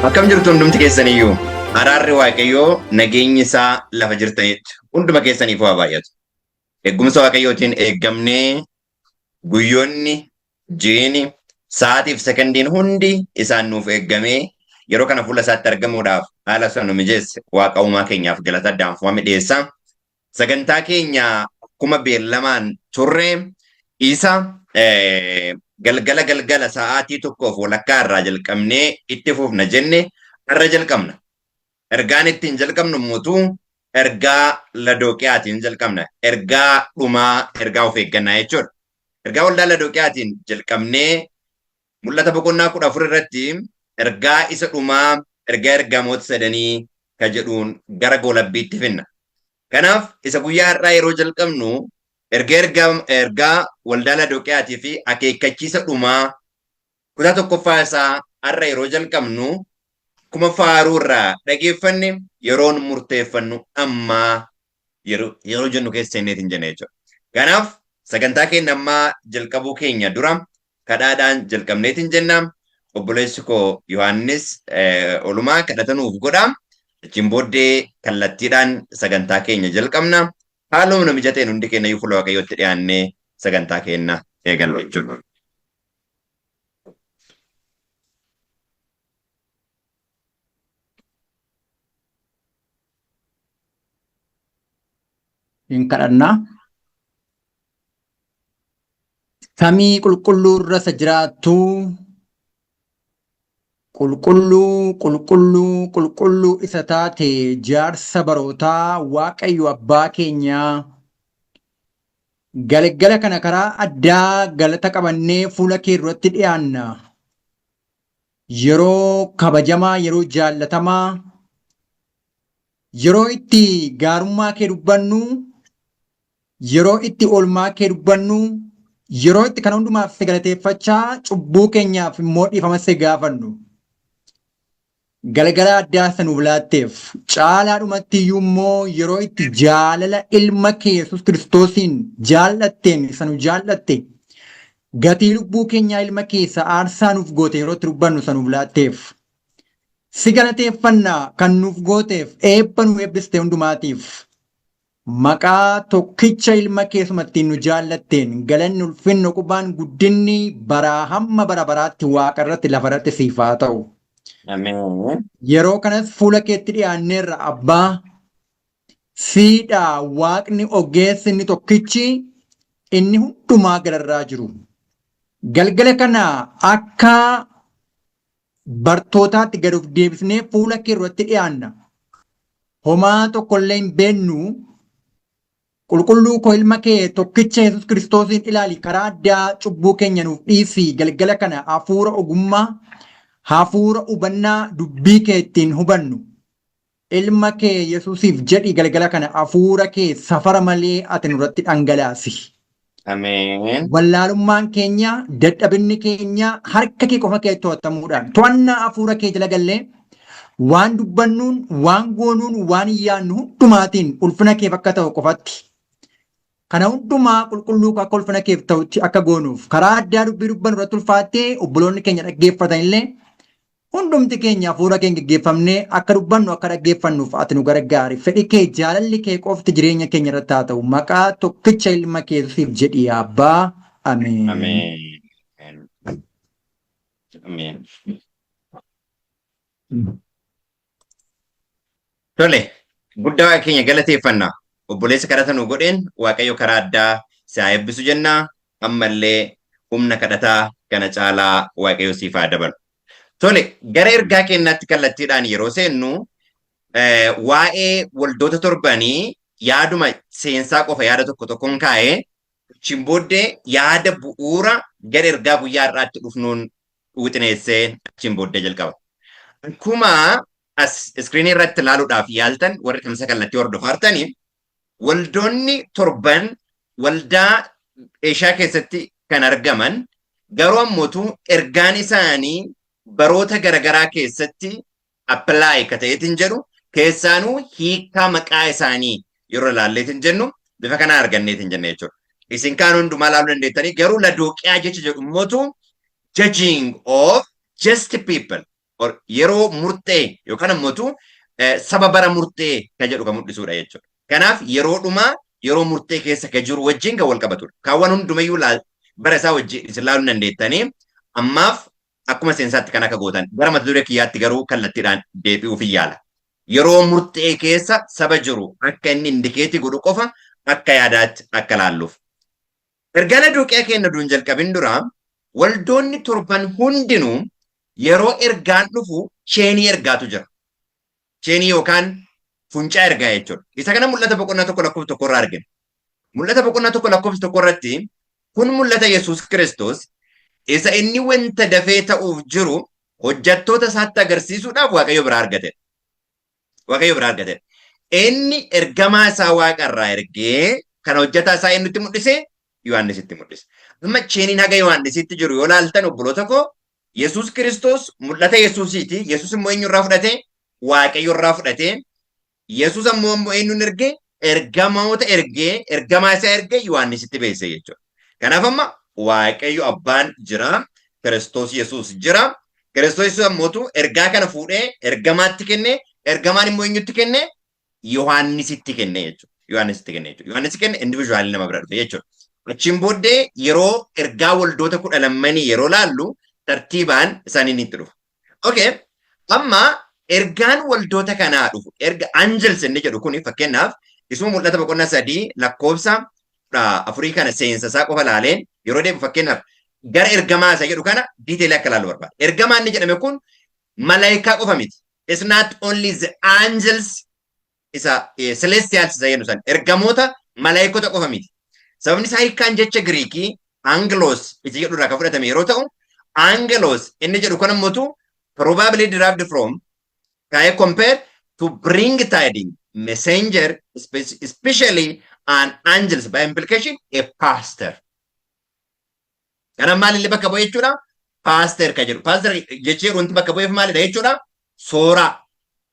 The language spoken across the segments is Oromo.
Akkam jirtu hundumti keessaniyyuu? Araarri Waaqayyoo nageenyi isaa lafa jirtanitti hunduma keessaniif haa baay'atu. Eegumsa Waaqayyootiin eeggamnee guyyoonni, jiini, sa'aatiif sekondiin hundi isaan nuuf eeggamee yeroo kana fuula isaatti argamuudhaaf haala sana nu mijeesse Waaqa uumaa keenyaaf galata addaan fufame dhiyeessa. Sagantaa keenya akkuma beellamaan turre isa galgala galgala sa'aatii tokkoof walakkaa irraa jalqabnee itti fufna jenne har'a jalqabna. Ergaan ittiin jalqabnu mootuu ergaa Ladooqiyaatiin jalqabna. Ergaa dhumaa, ergaa of eeggannaa jechuudha. Ergaa waldaa Ladooqiyaatiin jalqabnee Mul'ata boqonnaa 14 irratti ergaa isa dhumaa ergaa ergamoota sadanii ka jedhuun gara goolabbiitti finna. Kanaaf isa guyyaa har'aa yeroo jalqabnu erga ergaa ergaa waldaa Ladoqiyaatii fi akeekkachiisa dhumaa kutaa tokkoffaa isaa har'a yeroo jalqabnu akkuma faaruu irraa dhageeffanne yeroon murteeffannu ammaa yeroo jennu keessa seenneetiin jenna jechuudha. Kanaaf sagantaa keenya ammaa jalqabuu keenya dura kadhaadhaan jalqabneetiin jenna. Obboleessi koo Yohaannis olumaa kadhata nuuf godha. Achiin booddee kallattiidhaan sagantaa keenya jalqabna. Haaluma nu mijateen hundi keenya iyyuu fuula Waaqayyootti dhiyaannee sagantaa keenya eegalla jechuudha. Hin kadhannaa. Samii qulqulluu irra isa jiraattu, qulqulluu, qulqulluu, qulqulluu isa taate jaarsa barootaa Waaqayyo Abbaa keenyaa, galgala kana karaa addaa galata qabannee fuula kee duratti dhiyaanna. Yeroo kabajamaa, yeroo jaallatamaa, yeroo itti gaarummaa kee dubbannu, Yeroo itti oolmaa kee dubbannu, yeroo itti kana hundumaaf si galateeffachaa cubbuu keenyaaf immoo dhiifama si gaafannu. Galgala addaa isa nuuf laatteef caalaadhumatti iyyuu immoo yeroo itti jaalala ilma kee Yesuus Kiristoosiin jaallatteen isa nu jaallatte gatii lubbuu keenyaa ilma kee isa aarsaa nuuf goote yeroo itti dubbannu isa nuuf laatteef. Si galateeffanna kan nuuf gooteef eebba nu eebbiste hundumaatiif. Maqaa tokkicha ilma kee isuma ittiin nu jaallatteen galanni ulfinni uqubaan guddinni baraa hamma bara baraatti waaqa irratti lafa irratti siif haa ta'u. Ameen. Yeroo kanas fuula keetti dhiyaanneerra abbaa siidha waaqni ogeessi inni tokkichi inni hundumaa gararraa jiru. Galgala kana akka bartootaatti gad of deebisnee fuula kee duratti dhiyaanna. Homaa tokkollee hin beennu. Qulqulluu koo ilma kee tokkicha Yesuus Kiristoosiin ilaali karaa addaa cubbuu keenya nuuf dhiisi galgala kana hafuura ogummaa hafuura hubannaa dubbii kee ittiin hubannu. Ilma kee Yesuusiif jedhi galgala kana hafuura kee safara malee ati nurratti dhangalaasi. Ameen. Wallaalummaan keenya, dadhabinni keenya harka kee qofa kee to'atamuudhaan to'annaa hafuura kee jala gallee waan dubbannuun, waan goonuun, waan yaannu hundumaatiin ulfina keef akka ta'u qofatti. Kana hundumaa qulqulluu akka ulfina keef ta'utti akka goonuuf karaa addaa dubbii dubbannu irratti ulfaattee obboloonni keenya dhaggeeffatan illee Hundumti keenya hafuura keen geggeeffamnee akka dubbannu akka dhaggeeffannuuf ati nu gargaari. Fedhi kee jaalalli kee qofti jireenya keenya irratti haa ta'u. Maqaa tokkicha ilma kee Yesuusiif jedhi yaa Abbaa. Ameen. Ameen. Ameen. Tole, guddaa Waaqa keenya galateeffanna. Obboleessa kadhata nu godheen Waaqayyo karaa addaa si haa eebbisu jenna. Ammallee humna kadhataa kana caalaa Waaqayyo siif haa dabalu. Tole, gara ergaa keenyaatti kallattiidhaan yeroo seennu waa'ee waldoota torbanii yaaduma seensaa qofa yaada tokko tokkoon kaa'ee achiin booddee yaada bu'uura gara ergaa guyyaa har'aatti dhufnuun wixineessee achiin booddee jalqaba. Akkuma as iskiriinii irratti ilaaluudhaaf yaaltan warri tamsa kallattii hordofaa jirtanii waldoonni torban waldaa Eeshiyaa keessatti kan argaman garuu ammootu ergaan isaanii baroota garaagaraa keessatti apply ka ta'eetiin jedhu keessaanuu hiikkaa maqaa isaanii yeroo ilaalleetiin jennu bifa kanaan arganneetiin jenne jechuudha. Isin kaan hundumaa ilaaluu dandeettanii garuu Ladooqiyaa jecha jedhu immootu judging of just people Yeroo murtee yookaan ammoo saba bara murtee kan jedhu kan mul'isudha jechuudha. Kanaaf yeroo dhumaa, yeroo murtee keessa kan jiru wajjin kan wal qabatudha. Kaawwan hundumayyuu bara isaa wajjin isin ilaaluu dandeettanii, ammaaf akkuma seensaatti kan akka gootan, gara mata duree kiyyaatti garuu kallattiidhaan deebi'uuf yaala. Yeroo murtee keessa saba jiru akka inni indicate godhu qofa akka yaadaatti akka laalluuf. Ergaa Laodiqiyaa keenya duun jalqabin dura, waldoonni torban hundinuu yeroo ergaan dhufu chain ergaatu jira. Chain yookaan funcaa ergaa jechuudha. Isa kana Mul'ata boqonnaa 1 lakkoofsa 1 irraa argina. Mul'ata boqonnaa 1 lakkoofsa 1 irratti, "Kun mul'ata Yesuus Kiristoos isa inni wanta dafee ta'uuf jiru hojjettoota isaatti agarsiisuudhaaf Waaqayyo biraa argatedha." Waaqayyo biraa argatedha. Inni ergamaa isaa Waaqa irraa ergee kan hojjetaa isaa eenyutti mul'ise? Yohaannisitti mul'ise. Amma chainiin haga Yohaannisitti jiru yoo laaltan, obboloota koo, Yesuus Kiristoos mul'ata Yesuusiiti. Yesuus immoo eenyu irraa fudhate? Waaqayyo irraa fudhate. Yesuus ammoo eenyuun ergee? Ergamoota ergee, ergamaa isaa ergee Yohaannisitti beeksise jechuudha. Kanaaf amma Waaqayyo Abbaan jira, Kiristoos Yesuus jira. Kiristoos Yesuus ammootu ergaa kana fuudhee ergamaatti kenne, ergamaan immoo eenyutti kenne? Yohaannisitti kenne jechuudha. Yohaannisitti kenne jechuudha. Yohaannisitti kenne, individually nama bira dhufe jechuudha. Achiin booddee yeroo ergaa waldoota 12 yeroo laallu tartiibaan isaaniin itti dhufa. Okay. Amma ergaan waldoota kanaa dhufu, erga angels inni jedhu kuni, fakkeenyaaf isuma Mul'ata boqonnaa 3 lakkoofsa 4 kana seensa isaa qofa laaleen yeroo deemu, fakkeenyaaf gara ergamaa isa jedhu kana detail akka laalu barbaada. Ergamaa inni jedhame kun malaayikaa qofa miti. It's not only the angels isa celestials isa jennu san, ergamoota malaayikota qofa miti. Sababni isaa hiikkaan jecha Giriikii angelos isa jedhu irraa kan fudhatame yeroo ta'u, angelos inni jedhu kun ammoo probably derived from kaa'ee compare to bring tiding messenger, especially an angels, by implication a pastor. Kana maalillee bakka bu'e jechuudha? Pastor kan jedhu. Pastor jechee wanti bakka bu'eef maalidha jechuudha? Sooraa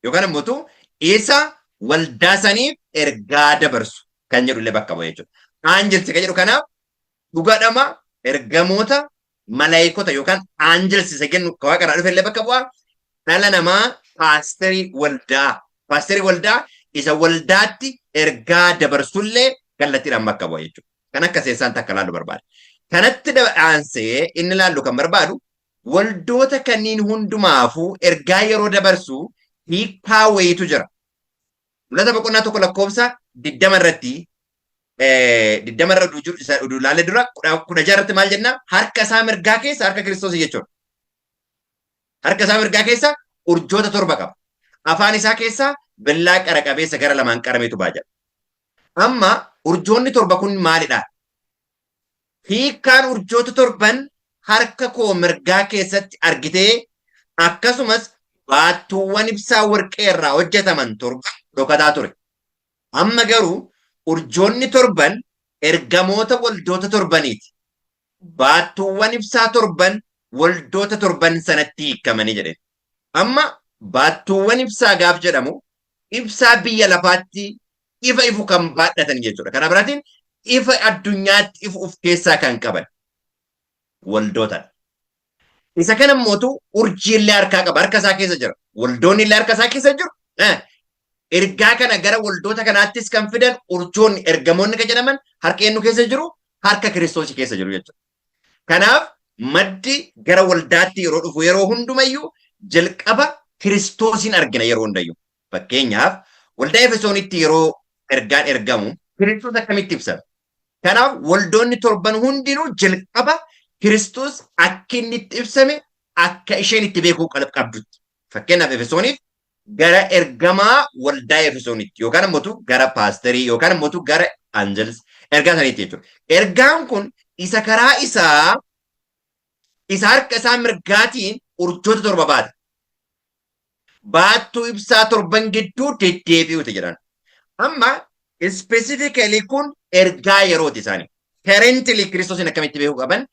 yookaan immoo isa waldaa saniif ergaa dabarsu kan jedhu illee bakka bu'e jechuudha. Angels kan jedhu kanaaf dhugaadhama ergamoota malaayikota yookaan angels isa jennu kan Waaqa irraa dhufe illee bakka bu'a. Dhala namaa paasterii waldaa. Paasterii waldaa isa waldaatti ergaa dabarsullee kallattiidhaan bakka bu'a jechuudha. Kan akka seensaan takka laallu barbaada. Kanatti aansee inni laallu kan barbaadu, waldoota kanneen hundumaafuu ergaa yeroo dabarsu hiikkaa wayiitu jira. Mul'ata boqonnaa 1 lakkoofsa 20 irratti, 20 irra jiru isa laalee dura, 16 irratti maal jenna? Harka isaa mirgaa keessa, harka Kiristoos jechuudha. Harka isaa mirgaa keessa urjoota torba qaba. Afaan isaa keessaa billaa qara qabeessa gara lamaan qarameetu ba'a jedha. Amma urjoonni torba kun maalidha? Hiikkaan urjoota torban harka koo mirgaa keessatti argitee, akkasumas baattuuwwan ibsaa warqee irraa hojjetaman torba dhokataa ture. Amma garuu urjoonni torban ergamoota waldoota torbaniiti. Baattuuwwan ibsaa torban waldoota torban sanatti hiikamanii jedhe. Amma baattuuwwan ibsaa gaaf jedhamu, ibsaa biyya lafaatti ifa ifu kan baadhatan jechuudha. Kana biraatiin ifa addunyaatti ifu of keessaa kan qaban waldootadha. Isa kana immootu urjiillee harkaa qaba. Harka isaa keessa jira. Waldoonni illee harka isaa keessa jiru. Ergaa kana gara waldoota kanaattis kan fidan urjoonni, ergamoonni kan jedhaman harka eenyu keessa jiru? Harka Kiristoosii keessa jiru jechuudha. Kanaaf maddi gara waldaatti yeroo dhufu yeroo hundumayyuu jalqaba Kiristoosiin argina yeroo hundayyuu. Fakkeenyaaf waldaa Efesoonitti yeroo ergaan ergamu Kiristoos akkamitti ibsame? Kanaaf waldoonni torban hundinuu jalqaba Kiristoos akka inni itti ibsame akka isheen itti beekuu qabdutti. Fakkeenyaaf Efesooniif gara ergamaa waldaa Efesoonitti yookaan immoo gara paasterii yookaan immoo gara angels ergaa saniitti jechuudha. Ergaan kun isa karaa isaa, isa harka isaa mirgaatiin urjoota torba baate. Baattuu ibsaa torban gidduu deddeebi'uuti jedhan. Amma specifically kun ergaa yerooti isaanii. Currently Kiristoosiin akkamitti beekuu qaban?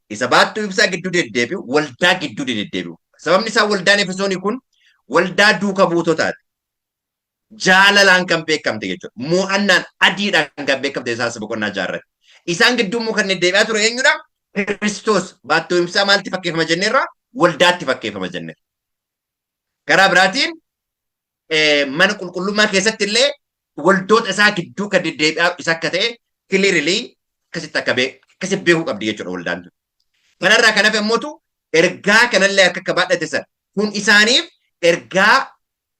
Isa baattuu ibsaa gidduu deddeebi'u, waldaa gidduu deddeebi'u. Sababni isaa waldaan Efesoonii kun waldaa duuka buutotaati. Jaalalaan kan beekamte jechuudha. Mo'annaan adiidhaan kan beekamte isaas boqonnaa jaarratti. Isaan gidduu immoo kan deddeebi'aa ture eenyudha? Kiristoos. Baattuu ibsaa maaltti fakkeeffama jenneerra? Waldaatti fakkeeffama jenneerra. Karaa biraatiin mana qulqullummaa keessatti illee waldoota isaa gidduu kan deddeebi'aa isa akka ta'e clearly akkasitti akka akkasitti beekuu qabdi jechuudha waldaan tun. Kanarraa kan hafe immoo ergaa kanallee akka akka baadhate sana kun isaaniif ergaa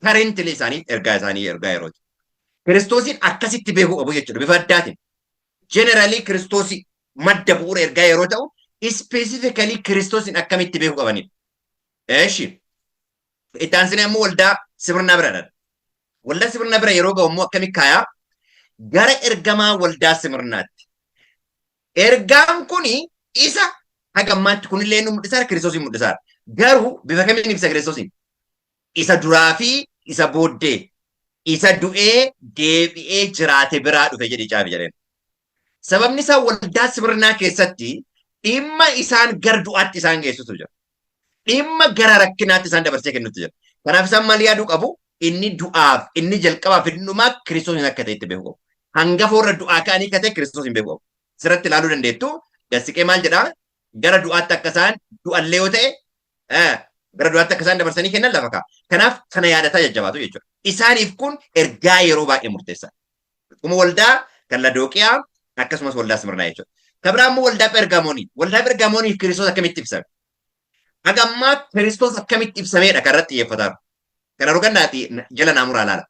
currently isaaniif ergaa isaanii ergaa yerooti. Kiristoosiin akkasitti beekuu qabu jechuudha bifa addaatiin. Generally Kiristoosii madda bu'uura ergaa yeroo ta'u, specifically Kiristoosiin akkamitti beekuu qabanidha. Eeshi. Itti aansinee immoo waldaa Simirnaa bira dha. Waldaa Simirnaa bira yeroo ga'u immoo akkamitti kaayaa? Gara ergamaa waldaa Simirnaatti. Ergaan kuni isa haga ammaatti kunillee inni mul'isaara, Kiristoosiin mul'isaara. Garuu bifa kamiin ibsa Kiristoosiin? Isa duraa fi isa booddee, isa du'ee deebi'ee jiraate biraa dhufe jedhee caafi jedheen. Sababni isaa waldaa Simirnaa keessatti dhimma isaan gara du'aatti isaan geessutu jira. Dhimma gara rakkinaatti isaan dabarsee kennutu jira. Kanaaf isaan maal yaaduu qabu? Inni du'aaf, inni jalqabaaf, inni dhumaa Kiristoosiin akka ta'e itti beekuu qabu. Hangafa warra du'aa ka'anii akka ta'e Kiristoosiin beekuu qabu. Sirratti ilaaluu dandeettu. Gassiqee maal jedhaa? Gara du'aatti akka isaan du'allee yoo ta'e, gara du'aatti akka isaan dabarsanii kennan lafa kaa'a. Kanaaf kana yaadataa jajjabaatu jechuudha. Isaaniif kun ergaa yeroo baay'ee murteessaadha. Akkuma waldaa kan Ladooqiyaa akkasumas waldaa Simirnaa jechuudha. Kan biraa immoo waldaa Phergamoonii. Waldaa Phergamooniif Kiristoos akkamitti ibsame? Haga ammaa Kiristoos akkamitti ibsameedha kan irratti xiyyeeffataa jiru. Kana rogannaati jala naamuraa ilaala.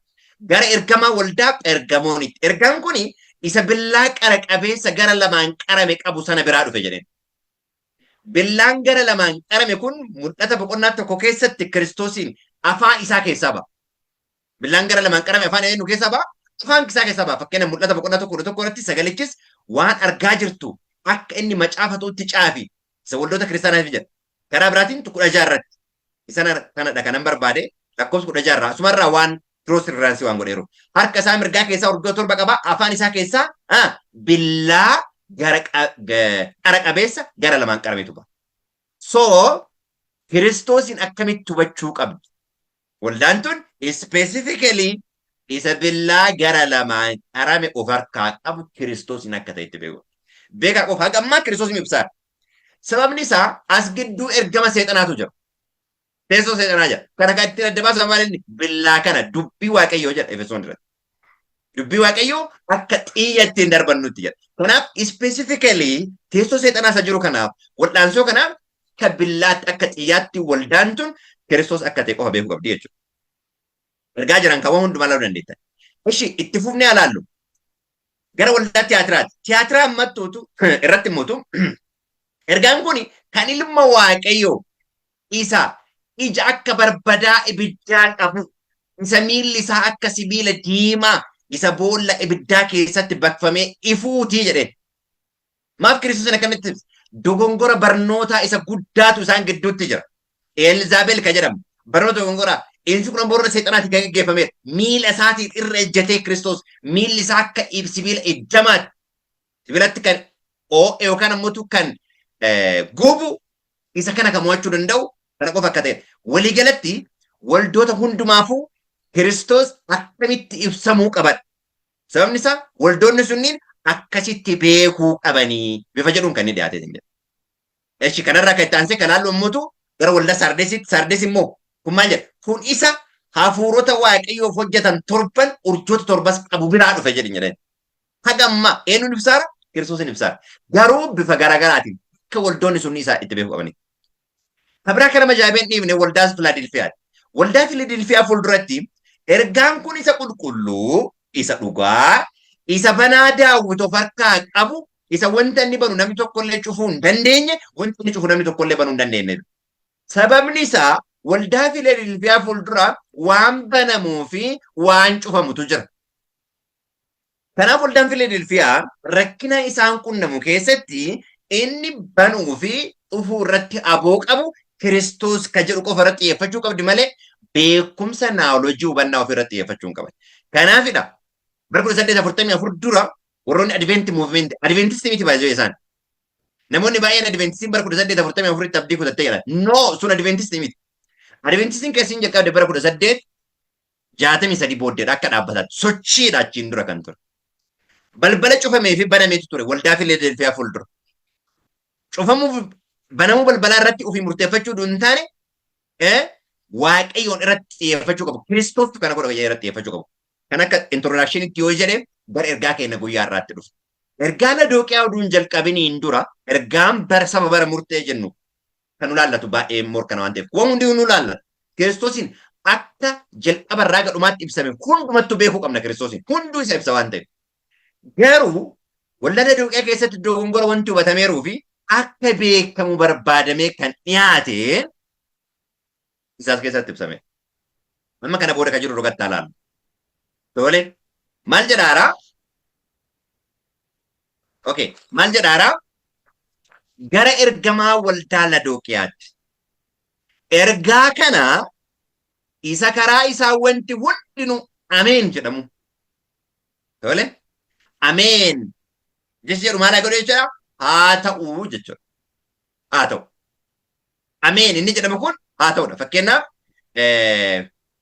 Gara ergamaa waldaa Phergamoonitti. Ergaan kun isa billaa qara qabeessa gara lamaan qarame qabu sana biraa dhufe jedheen. Billaan gara lamaan qarame kun Mul'ata boqonnaa 1 keessatti Kiristoosiin afaan isaa keessaa ba'a. Billaan gara lamaan qarame afaan eenyu keessaa ba'a? Afaan isaa keessaa ba'a. Fakkeenya Mul'ata boqonnaa 1 11 irratti sagalichis waan argaa jirtu akka inni macaafatuutti caafi isa waldoota kiristaanaatiif jedha. Karaa biraatiin 16 irratti isa kanadha kanan barbaade, lakkoofsa 16 irraa asumarraa waan cross reference waan godheeru. Harka isaa mirgaa keessaa urgoota torba qaba, afaan isaa keessaa billaa gara qara qabeessa gara lamaan qarametu ba'a. So Kiristoosiin akkamitti hubachuu qabdi? Waldaan tun specifically isa billaa gara lamaan qarame of harkaa qabu Kiristoosiin akka ta'e itti beeku. Beekaa qofa haga ammaa Kiristoosiin ibsaa. Sababni isaa as gidduu ergama seexanaatu jira. Teessoo seexanaa jira. Kana kan ittiin adda baasan maal inni? Billaa kana dubbii Waaqayyoo jedha Efesoon irratti. Dubbii Waaqayyoo akka xiyya ittiin darbannutti jedha. Kanaaf specifically teessoo seexanaa isa jiru kanaaf, wal'aansoo kanaaf, akka billaatti, akka xiyyaatti waldaan tun Kiristoos akka ta'e qofa beekuu qabdi jechuudha. Ergaa jiran kan waan hundumaa ilaaluu dandeettan. Ishi itti fufnee alaallu. Gara waldaa Tiyaatiraati. Tiyaatiraa ammattuutu irratti immoo ergaan kun kan ilma Waaqayyoo isa ija akka barbadaa ibiddaa qabu, isa miilli isaa akka sibiila diimaa isa boolla ibiddaa keessatti baqfamee ifuutii jedheen. Maaf Kiristoos akkamitti ibsa? Dogongora barnootaa isa guddaatu isaan gidduutti jira. Eelzaabel kan jedhamu barnoota dogongoraa inni kun ammoo warra seexanaatiin kan geggeeffameera. Miila isaatiin irra ejjatee Kiristoos miilli isaa akka sibiila ejjamaatti, sibiilatti kan oo'e yookaan ammoo kan gubu, isa kana kan mo'achuu danda'u kana qofa akka ta'e. Waliigalatti waldoota hundumaafuu Kiristoos akkamitti ibsamuu qaban. Sababni isaa waldoonni sunniin akkasitti beekuu qabanii bifa jedhuun kan inni dhiyaatee jira. Eshi kanarraa kan itti aansee kan haallu immoo gara waldaa Saardeesitti. Saardees immoo kun maal jedha? Kun isa hafuurota Waaqayyoof hojjetan torban urjoota torbas qabu biraa dhufe jedhin jedheen. Haga ammaa eenyuun ibsaara? Kiristoosiin ibsaara. Garuu bifa garaagaraatiin akka waldoonni sunni isaa itti beekuu qabanii. Kan biraa kana majaa'ibeen dhiifne waldaa Filaadelfiyaati. Waldaa Filaadelfiyaa fuulduratti ergaan kun isa qulqulluu, isa dhugaa, isa banaa Daawwit of harkaa qabu, isa wanta inni banu namni tokkollee cufuu hin dandeenye, wanta inni cufu namni tokkollee banuu hin dandeenye. Sababni isaa waldaa Filaadelfiyaa fuuldura waan banamuu fi waan cufamutu jira. Kanaaf waldaan Filadelfiyaa rakkina isaan qunnamu keessatti inni banuu fi cufuu irratti aboo qabu Kiristoos ka jedhu qofa irratti xiyyeeffachuu qabdi malee beekumsa naawolojii hubannaa ofii irratti xiyyeeffachuu hin qaban. Kanaafidha bara 1844 dura warroonni Advent Movement, Adventistii miti baay'ee isaan. Namoonni baay'een Adventistiin bara 1844tti abdii kutattee jedhan. No, sun Adventistii miti. Adventistiin keessin jalqabde bara 1863 booddeedha akka dhaabbataatti. Sochiidha achiin dura kan ture. Balbala cufamee fi banameetu ture waldaa Filadelfiyaa fuuldura. Cufamuuf banamuu balbalaa irratti ofii murteeffachuu hin taane, Waaqayyoon irratti xiyyeeffachuu qabu. Kiristoostu kana godha irratti xiyyeeffachuu qabu. Kan akka introductionitti yoo jedhe bara ergaa keenya guyyaa irraatti dhufu. Ergaa Ladooqiyaa oduu hin jalqabiniin dura ergaan bara saba bara murtee jennu kan nu laallatu baay'ee morkana waan ta'eef. Waan hundi nu laallata. Kiristoosiin akka jalqaba irraa gadhumaatti ibsame hundumattuu beekuu qabna Kiristoosiin. Hunduu isa ibsa waan ta'eef. Garuu waldaa Ladooqiyaa keessatti dogongora wanti hubatameeruu fi akka beekamu barbaadamee kan dhiyaate isaas keessatti ibsame. Amma kana booda kan jiru rogattaa laallu. Tole. Maal jedhaaraa? Okay. Maal jedhaaraa? Gara ergamaa waldaa Ladooqiyaatti. Ergaa kana isa karaa isaa wanti hundinuu ameen jedhamu. Tole. Ameen. Jechi jedhu maal haa godhu jechuudha? Haa ta'u jechuudha. Haa ta'u. Ameen inni jedhamu kun haa ta'udha. Fakkeenyaaf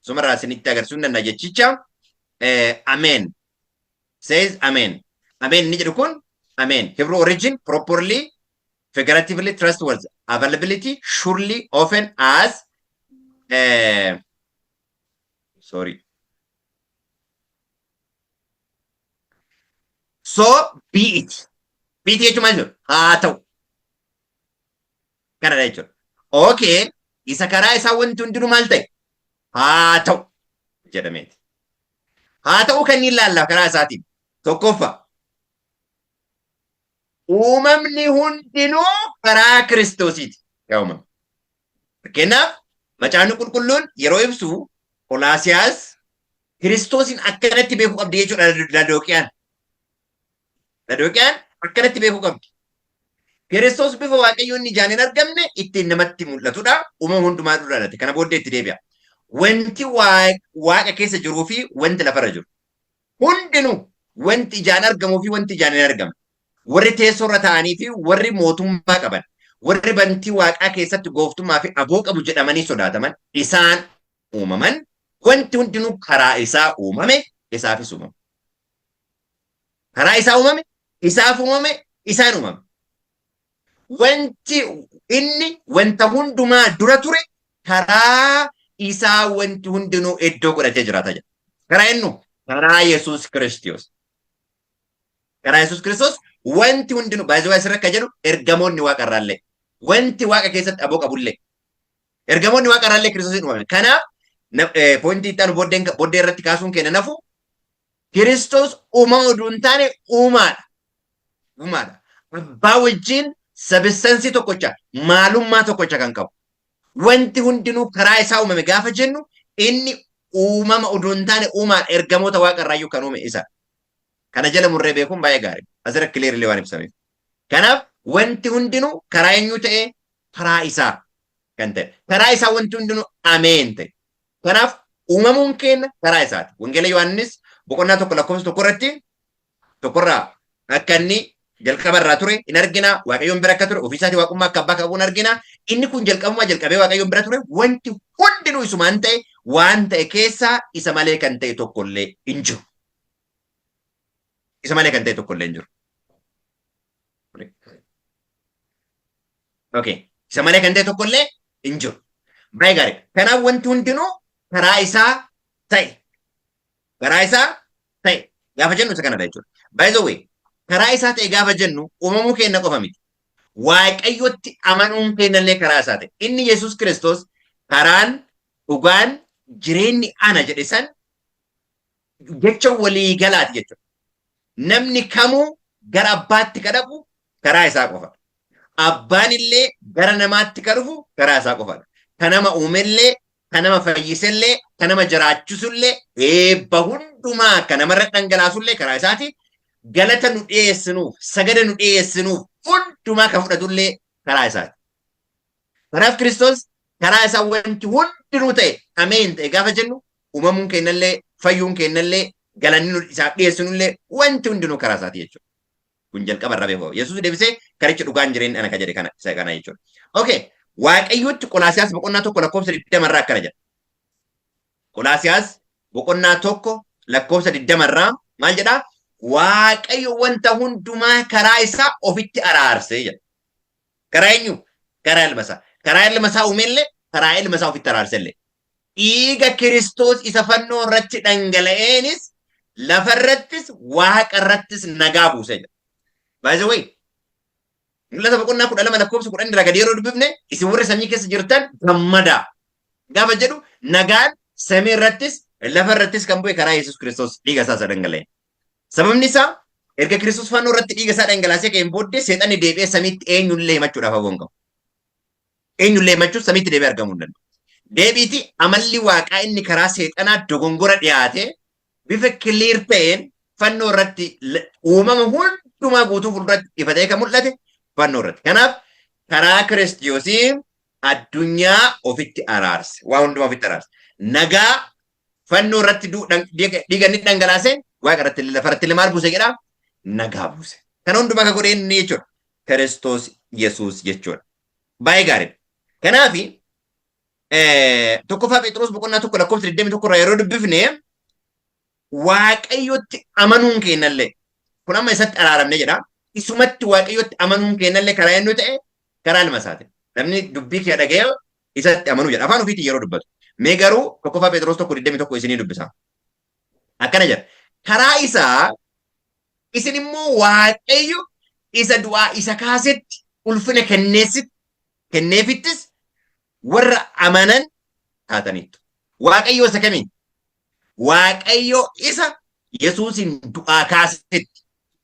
sumarraa isinitti agarsiisuu hin danda'a jechicha ameen says ameen. Ameen inni jedhu kun ameen. Hebrew origin properly figuratively trustworthy availability surely often as sorry so be it. Be it jechuun maal jechuudha? Haa ta'u. Kanadha jechuudha. Okay, isa karaa isaa wanti hundinuu maal ta'e? Haa ta'u jedhameeti. Haa ta'u kan inni ilaalla karaa isaatiin. Tokkoffaa, uumamni hundinuu karaa Kiristoosiiti kan uumame. Fakkeenyaaf, Macaafni Qulqulluun yeroo ibsu Qolaasiyaas Kiristoosiin akkanatti beekuu qabdi jechuudha Ladooqiyaan. Ladooqiyaan akkanatti beekuu qabdi. Kiristoos bifa Waaqayyoo inni ijaan hin argamne ittiin namatti mul'atudha. Uumama hundumaa dura dhalate. Kana booddee itti deebi'a. Wanti Waaqa keessa jiruu fi wanti lafarra jiru hundinuu, wanti ijaan argamuu fi wanti ijaan hin argamne, warri teessoo irra taa'anii fi warri mootummaa qaban, warri bantii Waaqaa keessatti gooftummaa fi aboo qabu jedhamanii sodaataman isaan uumaman, wanti hundinuu karaa isaa uumame, isaafis uumame. Karaa isaa uumame, isaaf uumame, isaan uumame. Wanti inni wanta hundumaa dura ture, karaa isaa wanti hundinuu iddoo godhatee jiraata jedha. Karaa eenyu? Karaa Yesuus Kiristoos. Karaa Yesuus Kiristoos wanti hundinuu baay'ee asirra akka jedhu ergamoonni Waaqa irraallee, wanti Waaqa keessatti aboo qabullee, ergamoonni Waaqa irraallee Kiristoosiin uumame. Kanaaf pointii itti aanu booddee irratti kaasuun keenya nafu, Kiristoos uumama oduu hin taane uumaadha. Uumaadha. Abbaa wajjin substance tokkocha, maalummaa tokkocha kan qabu. Wanti hundinuu karaa isaa uumame gaafa jennu, inni uumama oduu hin taane uumaadha. Ergamoota Waaqa irraayyuu kan uume isa. Kana jala murree beekuun baay'ee gaarii. Asirra clearly waan ibsameef. Kanaaf wanti hundinuu karaa eenyuu ta'e? Karaa isaa kan ta'e. Karaa isaa wanti hundinuu ameen ta'e. Kanaaf uumamuun keenya karaa isaati. Wangeela Yohaannis boqonnaa 1 lakkoofsa 1 irratti tokkorraa akka inni jalqaba irraa ture in argina. Waaqayyoon bira akka ture, ofiisaatii waaqummaa akka abbaa qabu in argina. Inni kun jalqabumaa jalqabee Waaqayyoon bira ture. Wanti hundinuu isumaan ta'e, waan ta'e keessaa isa malee kan ta'e tokkollee hin jiru. Isa malee kan ta'e tokkollee hin jiru. Okay. Isa malee kan ta'e tokkollee hin jiru. Baay'ee gaarii. Kanaaf wanti hundinuu karaa isaa ta'e. Karaa isaa ta'e. Gaafa jennu isa kanadha jechuudha. By the way, karaa isaa ta'e gaafa jennu uumamuu keenya qofa miti. Waaqayyotti amanuun keenyallee karaa isaa ta'e. Inni Yesuus Kiristoos karaan, dhugaan, jireenyi ana jedhe san jecha walii galaati jechuudha. Namni kamuu gara abbaatti ka dhaqu karaa isaa qofa. Abbaan illee gara namaatti ka dhufu karaa isaa qofadha. Ka nama uumellee, ka nama fayyisellee, ka nama jiraachisullee, eebba hundumaa ka namarra dhangalaasullee karaa isaati. Galata nu dhiyeessinuuf, sagada nu dhiyeessinuuf hundumaa ka fudhatullee karaa isaati. Kanaaf Kiristoos karaa isaa wanti hundinuu ta'e, ameen ta'e gaafa jennu, uumamuun keenyallee, fayyuun keenyallee, galanni nu isaaf dhiyeessinullee, wanti hundinuu karaa isaati jechuudha. Kun jalqaba irraa beekamu. Yesuus deebisee karichi, dhugaan, jireenyi ana ka jedhe kana isa kana jechuudha. Okay. Waaqayyotti Qolaasiyaas boqonnaa 1 lakkoofsa 20 irraa akkana jedha. Qolaasiyaas boqonnaa 1 lakkoofsa 20 irraa maal jedhaa? Waaqayyo wanta hundumaa karaa isaa ofitti araarsee jedha. Karaa eenyu? Karaa ilma isaa. Karaa ilma isaa uumellee, karaa ilma isaa ofitti araarsellee. Dhiiga Kiristoos isa fannoo irratti dhangala'eenis lafarrattis waaqa irrattis nagaa buuse jedha. By the way, Mul'ata boqonnaa 12 lakkoofsa 10 irraa gadi yeroo dubbifne, isin warri samii keessa jirtan gammadaa gaafa jedhu, nagaan samii irrattis lafa irrattis kan bu'e karaa Yesuus Kiristoos dhiiga isaa isa dhangala'e. Sababni isaa, erga Kiristoos fannoo irratti dhiiga isaa dhangalaasee ka'een booddee seexanni deebi'ee samiitti eenyullee himachuudhaaf aboo hin qabu. Eenyullee himachuuf samiitti deebi'ee argamuu hin danda'u. Deebiiti amalli waaqaa inni karaa seexanaa dogongora dhiyaate bifa clear ta'een fannoo irratti uumama hundumaa guutuu fuulduratti ifa ta'ee kan mul'ate fannoo irratti. Kanaaf karaa Kiristoosii addunyaa ofitti araarse. Waa hundumaa ofitti araarse. Nagaa fannoo irratti dhiiga inni dhangalaase waaqa irratti lafa irratti illee maal buuse jedha? Nagaa buuse. Kana hundumaa kan godhe inni jechuudha. Kiristoos Yesuus jechuudha. Baay'ee gaariidha. Kanaaf 1ffaa Phexros boqonnaa 1 lakkoofsa 21 irraa yeroo dubbifne, Waaqayyotti amanuun keenyallee kun amma isatti araaramne jedha. Isumatti Waaqayyotti amanuun keenyallee karaa eenyu ta'e? Karaa ilma isaati. Namni dubbii kee dhaga'ee isatti amanuu jedha. Afaan ofiitiin yeroo dubbatu. Mee garuu 1ffaa Phexros 1 21 isinii dubbisa. Akkana jedha. Karaa isaa isin immoo Waaqayyo isa du'aa isa kaasetti ulfina kenneefittis warra amanan taataniittu. Waaqayyo isa kamiin? Waaqayyo isa Yesuusin du'aa kaasetti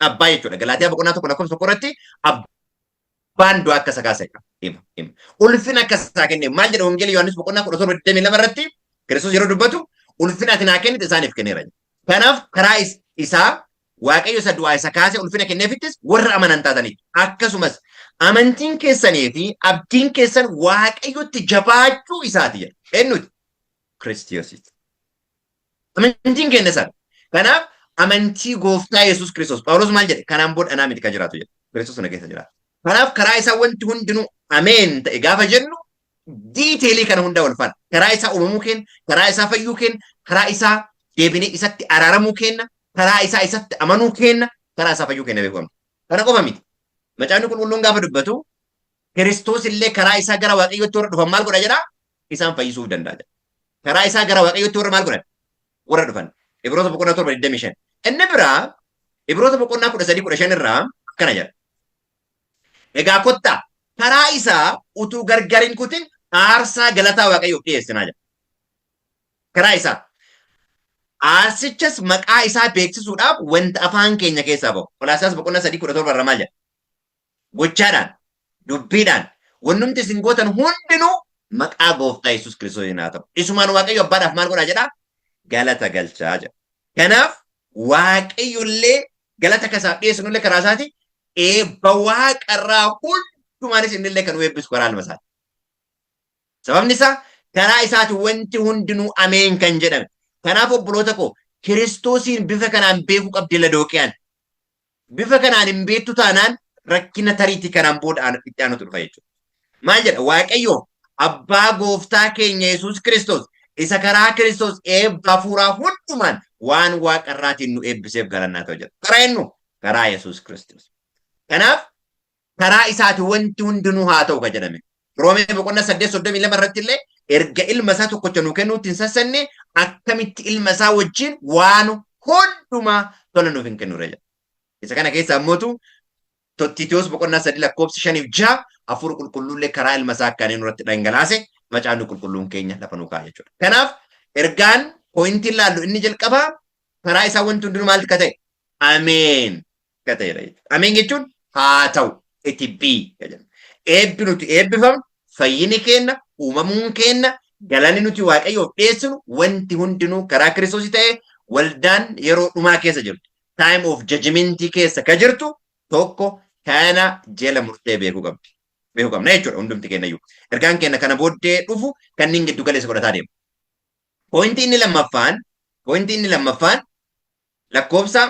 abbaa jechuudha. Galaatiyaa boqonnaa 1 lakkoofsa 1 irratti abbaan du'aa akka isa kaase hima. Hima. Ulfina akka isaa kenne maal jedha? Wangeela Yohaannis boqonnaa 17 22 irratti Kiristoos yeroo dubbatu, ulfina ati naa kennite isaaniif kenneera. Kanaaf karaa isaa Waaqayyo isa du'aa isa kaase ulfina kenneefittis warra amanan taataniitu. Akkasumas amantiin keessanii fi abdiin keessan Waaqayyotti jabaachuu isaati jedha. Eenyuti? Kiristoosiiti. Amantiin keenya sana. Kanaaf amantii gooftaa Yesuus Kiristoos. Phaawulos maal jedhe? Kanaan booda anaa miti kan jiraatu jedhe. Kiristoos na keessa jiraata. Kanaaf karaa isaa wanti hundinuu ameen ta'e gaafa jennu, detail kana hunda wal faana. Karaa isaa uumamuu keenya, karaa isaa fayyuu keenya, karaa isaa deebinee isatti araaramuu keenya, karaa isaa isatti amanuu keenya, karaa isaa fayyuu keenya beekuu qabna. Kana qofa miti. Macaafni Qulqulluun gaafa dubbatu, Kiristoos illee karaa isaa gara Waaqayyootti warra dhufan maal godha jedhaa? Isaan fayyisuuf danda'a jedha. Karaa isaa gara Waaqayyootti warra maal godhan? Warra dhufan. Ibroota boqonnaa 7 25. Inni biraa Ibroota boqonnaa 13 15 irraa akkana jedha. Egaa kottaa karaa isaa utuu gargar hin kutin aarsaa galataa Waaqayyoof dhiyeessinaa jedha. Karaa isaa. Aarsichas maqaa isaa beeksisuudhaaf wanta afaan keenya keessaa ba'u. Qolaasiyaas boqonnaa 3 17 irraa maal jedha? Gochaadhaan, dubbiidhaan, wannumti isin gootan hundinuu maqaa gooftaa Yesuus Kiristoosiin haa ta'u. Isumaan Waaqayyo abbaadhaaf maal godhaa jedhaa? Galata galchaa jedha. Kanaaf Waaqayyo illee galata akka isaaf dhiyeessinu illee karaa isaati, eebba waaqarraa hundumaanis inni illee kan nu eebbisu karaa ilma isaati. Sababni isaa, karaa isaati wanti hundinuu ameen kan jedhame. Kanaaf obboloota koo, Kiristoosiin bifa kanaan beekuu qabdi Ladooqiyaan. Bifa kanaan hin beektu taanaan rakkina tariitii kanaan booda itti aanutu dhufa jechuudha. Maal jedha? Waaqayyo abbaa gooftaa keenya Yesuus Kiristoos isa karaa Kiristoos eebba hafuuraa hundumaan waan waaqarraatiin nu eebbiseef galannaa ta'u jedha. Karaa eenyu? Karaa Yesuus Kiristoos. Kanaaf karaa isaati wanti hundinuu haa ta'u kan jedhame. Roomee boqonnaa 8 32 irratti illee, erga ilma isaa tokkocha nuu kennuutti hin sassanne, akkamitti ilma isaa wajjin waan hundumaa tola nuuf hin kennure jedha. Isa kana keessa ammootu Tiitoos boqonnaa 3 lakkoofsi 5 fi 6 hafuura qulqulluullee karaa ilma isaa akka inni nurratti dhangalaase macaafni qulqulluun keenya lafa nuu kaa'a jechuudha. Kanaaf ergaan pointiin laallu inni jalqabaa karaa isaa wanti hundinuu maal akka ta'e? Ameen akka ta'edha jechuudha. Ameen jechuun haa ta'u, it be jedhama. Eebbi nuti eebbifamnu, fayyini keenna, uumamuun keenna, galanni nuti Waaqayyoof dhiyeessinu wanti hundinuu karaa Kiristoosii ta'e, waldaan yeroo dhumaa keessa jirtu, time of judgmentii keessa ka jirtu tokko kana jala murtee beekuu qabdi. Beekuu qabna jechuudha hundumti keenyayyuu. Ergaan keenya kana booddee dhufu kanneen giddu galeessa godhataa deema. Pointii inni lammaffaan lakkoofsa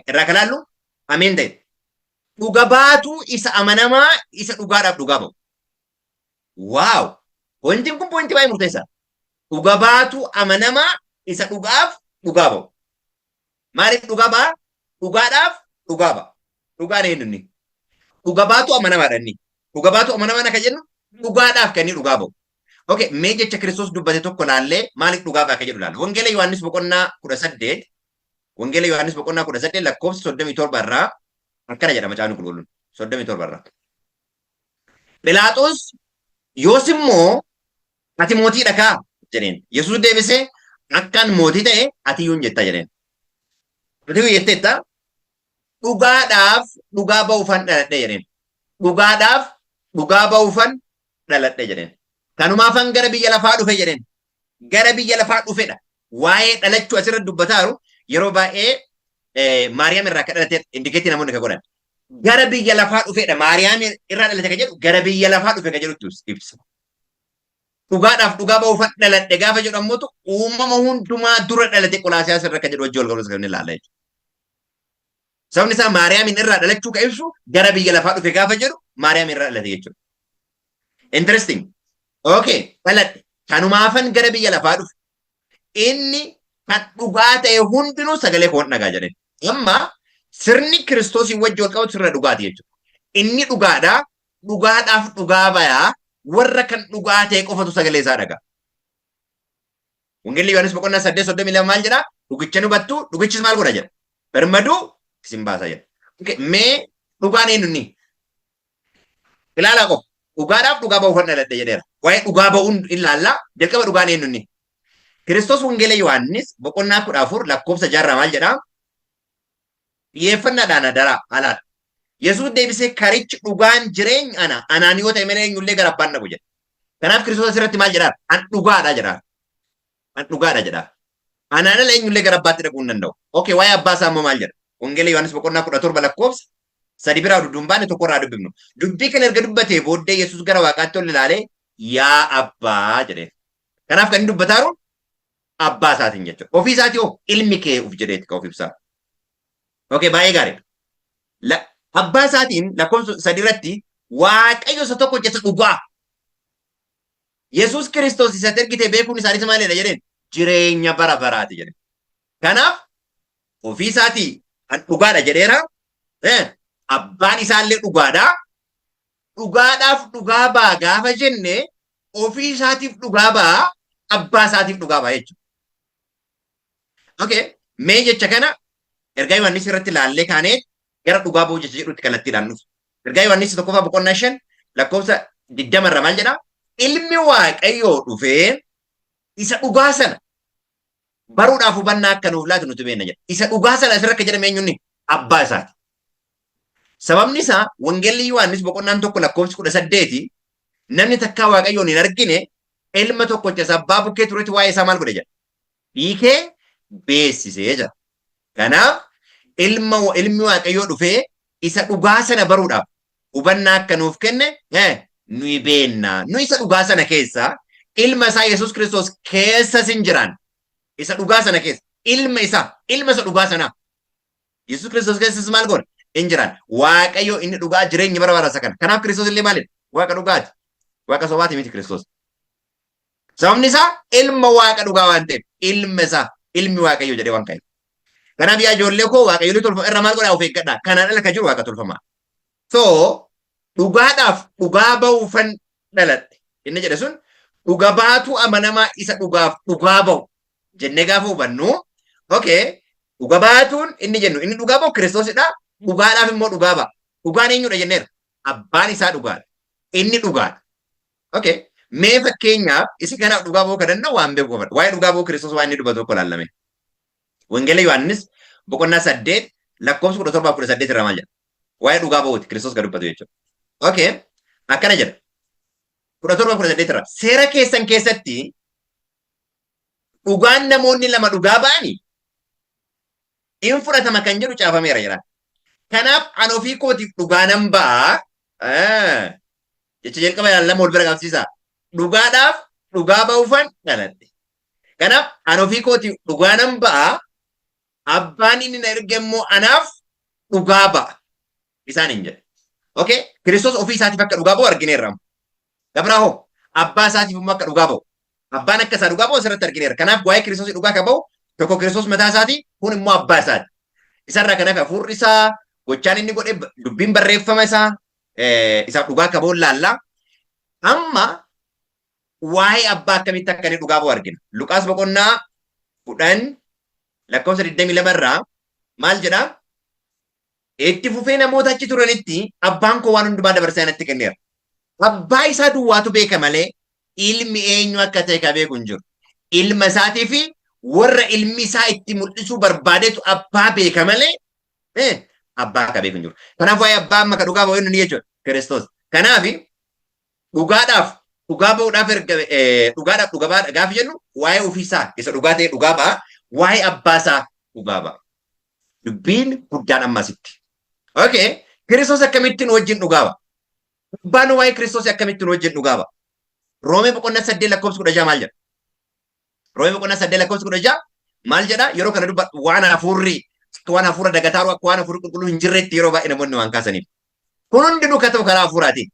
irraa kan laallu ameen ta'e. Dhuga baatuu isa amanamaa isa dhugaadhaaf dhugaa ba'u. Wow! Pointiin kun pointii baay'ee murteessaadha. Dhuga baatuu amanamaa isa dhugaaf dhugaa ba'u. Maaliif dhugaa ba'a? Dhugaadhaaf dhugaa ba'a. Dhugaan eenyu inni? Dhuga baatuu amanamaadha inni. Dhuga baatuu amanamaan akka jennu, dhugaadhaaf kan inni dhugaa ba'u. Okay, mee jecha Kiristoos dubbate tokko laallee maaliif dhugaa ba'a akka jedhu laalla. Wangeela Yohaannis boqonnaa 18, Wangeela Yohaannis boqonnaa 18 lakkoofsa 37 irraa akkana jedha Macaafni Qulqulluun 37 irraa. Philaaxoos yoos immoo ati mootiidha kaa jedheen. Yesuus deebisee akkan mootii ta'e ati iyyuu hin jetta jedheen. Ati iyyuu jetteetta dhugaadhaaf dhugaa ba'uufan dhaladhe jedheen. Dhugaadhaaf dhugaa ba'uufan dhaladhe jedheen. Kanumaafan gara biyya lafaa dhufe jedheen. Gara biyya lafaa dhufedha. Waa'ee dhalachuu asirratti dubbataaru yeroo baay'ee Maariyaam irraa akka dhalate indikeetii namoonni kan godhan. Gara biyya lafaa dhufedha. Maariyaam irraa dhalate kan jedhu gara biyya lafaa dhufe kan jedhutti ibsa. Dhugaadhaaf dhugaa ba'uufan dhaladhe gaafa jedhu ammoo uumama hundumaa dura dhalate Qolaasiyaas irra kan jedhu wajjin wal qabatu kan ilaalla jechuudha. Sababni isaa Maariyaamin irraa dhalachuu kan ibsu gara biyya lafaa dhufe gaafa jedhu Maariyaam irraa dhalate jechuudha. Interesting. Okay, dhaladhe. Kanumaafan gara biyya lafaa dhufe. Inni kan dhugaa ta'e hundinuu sagalee koon dhagaa jedheen. Amma sirni Kiristoosii wajjin wal qabatu sirna dhugaati jechuudha. Inni dhugaadha. Dhugaadhaaf dhugaa bayaa warra kan dhugaa ta'e qofatu sagalee isaa dhagaa. Wangeelli Yohaannis boqonnaa 8 32 maal jedha? Dhugicha ni hubattu, dhugichis maal godha jedha? Birmaduu isin baasa jedha. Okay, mee dhugaan eenyu inni? Ilaalaa qofa. Dhugaadhaaf dhugaa ba'uufan dhaladhe jedheera. Waa'ee dhugaa ba'uun ilaallaa. Jalqaba dhugaan eenyu inni? Kiristoos Wangeela Yohaannis boqonnaa 14 lakkoofsa jaarraa maal jedha? Xiyyeeffannaadhaan adaraa alaadha. Yesuus deebisee karichi dhugaan jireenya ana anaan yoo ta'e malee eenyullee gara abbaan dhaqu jedha. Kanaaf Kiristoos asirratti maal jedhaa? An dhugaadha jedhaa. An dhugaadha jedhaa. Anaan ala eenyullee gara abbaatti dhaquu hin danda'u. Okay, waa'ee abbaa isaa immoo maal jedha? Wangeela Yohaannis boqonnaa 17 lakkoofsa 3 biraa dudduun baane tokko irraa dubbifnu. Dubbii kana erga dubbatee booddee Yesuus gara waaqaatti ol ilaalee yaa abbaa jedhee. Kanaaf kan inni dubbataa jiru abbaa isaatiin jechuudha. Ofii isaatii hoo ilmi kee uf jedheeti kan of ibsaa. Okay, baay'ee gaariidha. Abbaa isaatiin lakkoofsa 3 irratti Waaqayyo isa tokko isa dhugaa. Yesuus Kiristoos isa ergite beekuun isaaniis maalidha jedheen? Jireenya bara baraati jedhe. Kanaaf ofii isaatii an dhugaadha jedheera. Abbaan isaallee dhugaadha. Dhugaadhaaf dhugaa ba'a gaafa jenne ofii isaatiif dhugaa ba'a, abbaa isaatiif dhugaa ba'a jechuudha. Okay, mee jecha kana ergaa Yohaannis irratti ilaallee kaanee gara dhugaa ba'uu jecha jedhutti kallattiidhaan dhufu. Ergaa Yohaannis tokkoffaa boqonnaa 5 lakkoofsa 20 irra maal jedha? Ilmi Waaqayyoo dhufee isa dhugaa sana baruudhaaf hubannaa akka nuuf laatu nuti beekna jedha. Isa dhugaa sana asirra akka jedhame eenyunni? Abbaa isaati. Sababni isaa Wangeelli Yohaannis boqonnaan 1 lakkoofsi 18 namni takkaa Waaqayyoon hin argine ilma tokkocha isa abbaa bukkee turetti waa'ee isaa maal godhe jedha. Hiikee beeksisee jedha. Kanaaf ilma ilmi Waaqayyoo dhufee isa dhugaa sana baruudhaaf hubannaa akka nuuf kenne nuyi beenna. Nu isa dhugaa sana keessa ilma isaa Yesuus Kiristoos keessa sin jiraan. Isa dhugaa sana keessa ilma isaa ilma isa dhugaa sanaa Yesuus Kiristoos keessas maal goona? In jiraan. Waaqayyo inni dhugaa jireenyi bara bara isa kana. Kanaaf Kiristoos illee maalidha? Waaqa dhugaati. Waaqa sobaati miti Kiristoos. Sababni isaa ilma Waaqa dhugaa waan ta'eef ilma isaa ilmi Waaqayyo jedhee waan ka'eef. Kanaaf yaa ijoollee koo Waaqayyoolii tolfama irra maal godhaa of eeggadhaa. Kanaan ala kan jiru Waaqa tolfamaa. So dhugaadhaaf dhugaa ba'uufan dhaladhe. Inni jedhe sun dhuga baatuu amanamaa isa dhugaaf dhugaa ba'u jennee gaafa hubannu okay dhuga baatuun inni jennu inni dhugaa ba'u Kiristoosidha. Dhugaadhaaf immoo dhugaa ba'a. Dhugaan eenyudha jenneera? Abbaan isaa dhugaadha. Inni dhugaadha. Okay. Mee fakkeenyaaf isa kanaaf dhugaa ba'uu kan danda'u waan beeku qofadha. Waa'ee dhugaa ba'uu Kiristoos waan inni dubbatu tokko ilaallame. Wangeela Yohaannis boqonnaa 8 lakkoofsa 17 18 irraa maal jedha? Waa'ee dhugaa ba'uuti Kiristoos kan dubbatu jechuudha. Okay. Akkana jedha. 17 18 irraa. Seera keessan keessatti dhugaan namoonni lama dhugaa ba'anii in fudhatama kan jedhu caafameera jedha. Kanaaf an ofii kootiif dhugaa nan ba'a. Jecha jalqaba ilaallama wal bira qabsiisa. Dhugaadhaaf dhugaa ba'uufan dhaladhe. Kanaaf an ofii kootiif dhugaa nan ba'a. Abbaan inni na erge immoo anaaf dhugaa ba'a. Isaan hin jedhe. Okay? Kiristoos ofii isaatiif akka dhugaa ba'u argineerra. Gabraa hoo abbaa isaatiif immoo akka dhugaa ba'u. Abbaan akka isaa dhugaa ba'u asirratti argineerra. Kanaaf waa'ee Kiristoos dhugaa kan ba'u tokko Kiristoos mataa isaati kun immoo abbaa isaati. Isarraa kan hafe hafuurri isaa gochaan inni godhe dubbiin barreeffama isaa isaaf dhugaa akka ba'u laalla. Amma Waa'ee abbaa akkamitti akka inni dhugaa ba'u argina. Luqaas boqonnaa 10 lakkoofsa 22 irraa maal jedhaa? Itti fufee namoota achi turanitti, "Abbaan koo waan hundumaa dabarsee anatti kenneera." Abbaa isaa duwwaatu beeka malee ilmi eenyu akka ta'e ka beeku hin jiru. Ilma isaatii fi warra ilmi isaa itti mul'isuu barbaadetu abbaa beeka malee abbaa akka beeku hin jiru. Kanaaf waa'ee abbaa amma ka dhugaa ba'u eenyu jechuudha? Kiristoos. Kanaaf dhugaadhaaf dhugaa ba'uudhaaf erga dhugaadhaaf dhugaa ba'a gaafa jennu, waa'ee ofiisaa isa dhugaa ta'e dhugaa ba'a, waa'ee abbaa isaa dhugaa ba'a. Dubbiin guddaan ammasitti. Okay, Kiristoos akkamittiin wajjin dhugaa ba'a? Abbaan waa'ee Kiristoos akkamittiin wajjin dhugaa ba'a? Roomee boqonnaa 8 lakkoofsa 16 maal jedha? Roomee boqonnaa 8 lakkoofsa 16 maal jedha? Yeroo kana dubbadhu waan hafuurri akka waan hafuura dagataaru, akka waan hafuurri qulqulluu hin jirretti yeroo baay'ee namoonni waan kaasaniif. Kun hundinuu kan ta'u karaa hafuuraatiin.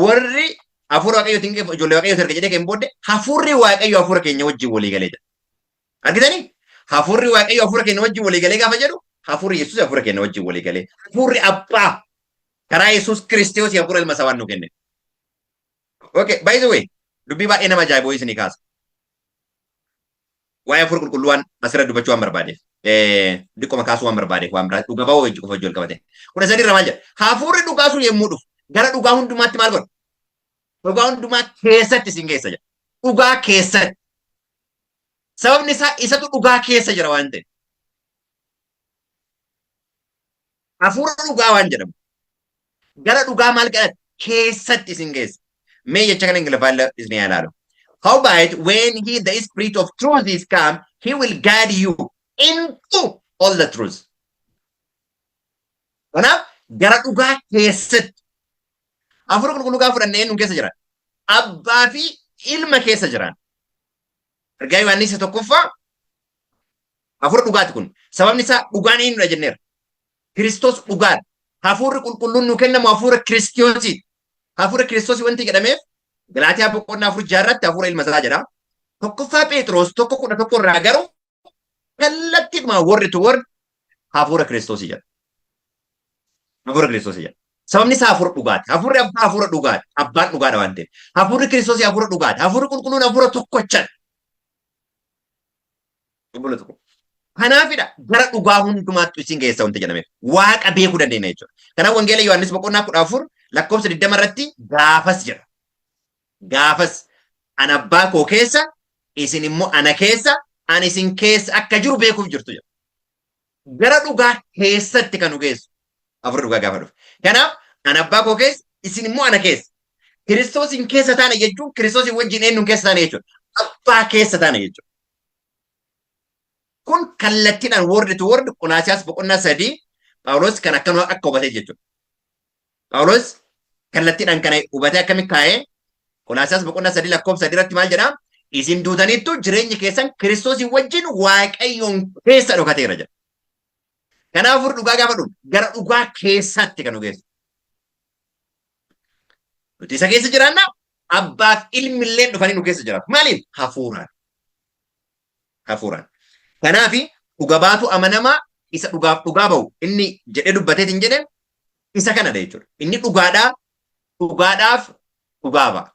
Warri hafuura Waaqayyootiin ijoollee Waaqayyoo erga jedhee kan booddee, hafuurri Waaqayyoo hafuura keenya wajjin walii galee jira. Argitanii? Hafuurri Waaqayyoo hafuura keenya wajjin walii galee gaafa jedhu, hafuurri Yesuus hafuura keenya wajjin walii galee. Hafuurri Abbaa karaa Yesuus Kiristoos hafuura ilma isaa waan nu kenne. Okay, by the way, dubbii baay'ee nama ajaa'ibu isinii kaasa. Waa'ee hafuura qulqulluu waan asirra dubbachuu waan barbaadeef. Diqqoma kaasuu waan barbaadeef, waan biraa dhuga ba'uu wajji qofa wajji wal qabate. 13 irra maal jedha? Hafuurri dhugaa sun yommuu dhufu gara dhugaa hundumaatti maal godha? Dhugaa hundumaa keessatti isin geessa jedha. Dhugaa keessatti. Sababni isaa isatu dhugaa keessa jira waan ta'eef. Hafuura dhugaa waan jedhamu. Gara dhugaa maal godhata? Keessatti isin geessa. Mee jecha kana Ingiliffaan isin ilaalu. Howbeit, when he, the Spirit of truth, is come, he will guide you into all the truth. Kanaaf gara dhugaa keessatti. Hafuura qulqulluu gaafa fudhannee eenyuun keessa jira? Abbaa fi ilma keessa jiran. Ergaa Yohaannis isa tokkoffaa, hafuura dhugaati kun. Sababni isaa dhugaan eenyudha jenneera? Kiristoos dhugaadha. Hafuurri qulqulluun nu kennamu hafuura Kiristoosiiti. Hafuura Kiristoosii wanti jedhameef Galaatiyaa boqonnaa 4 jaarratti hafuura ilma isaa jedha. 1ffaa Phexros 1:11 irraa garuu kallattiidhuma word to word hafuura Kiristoosii jedha. Hafuura Kiristoosii jedha. Sababni isaa hafuura dhugaati. Hafuurri abbaa hafuura dhugaati. Abbaan dhugaadha waan ta'eef. Hafuurri Kiristoosii hafuura dhugaati. Hafuurri qulqulluun hafuura tokkochadha. Obboloota koo. Kanaafidha gara dhugaa hundumaatti isin geessa wanti jedhameef. Waaqa beekuu dandeenya jechuudha. Kanaaf Wangeela Yohaannis boqonnaa 14 lakkoofsa 20 irratti gaafas jedha. Gaafas ana abbaa koo keessa, isin immoo ana keessa, ani isin keessa akka jiru beekuuf jirtu jedha. Gara dhugaa keessatti kan nu geessu hafuurri dhugaa gaafa dhufe. Kanaaf ana abbaa koo keessa, isin immoo ana keessa. Kiristoosiin keessa taana jechuun Kiristoosiin wajjin eenyuun keessa taana jechuudha? Abbaa keessa taana jechuudha. Kun kallattiidhaan word to word Qolaasiyaas boqonnaa 3 Phaawulos kan akkanuma akka hubatee jechuudha. Phaawulos kallattiidhaan kana hubatee akkamitti kaa'ee? Qolaasiyaas boqonnaa 3 lakkoofsa 3 irratti maal jedhaa? "Isin duutaniittu, jireenyi keessan Kiristoosii wajjin Waaqayyoon keessa dhokateera" jedha. Kanaafuu dhugaa gaafa dhufu gara dhugaa keessaatti kan nu geessu. Nuti isa keessa jiraanna, abbaaf ilmi illee dhufanii nu keessa jiraatu. Maaliin? Hafuuraan. Hafuuraan. Kanaaf dhuga baatu amanamaa isa dhugaaf dhugaa ba'u inni jedhee dubbateetiin jedhe isa kanadha jechuudha. Inni dhugaadhaa dhugaadhaaf dhugaa ba'a.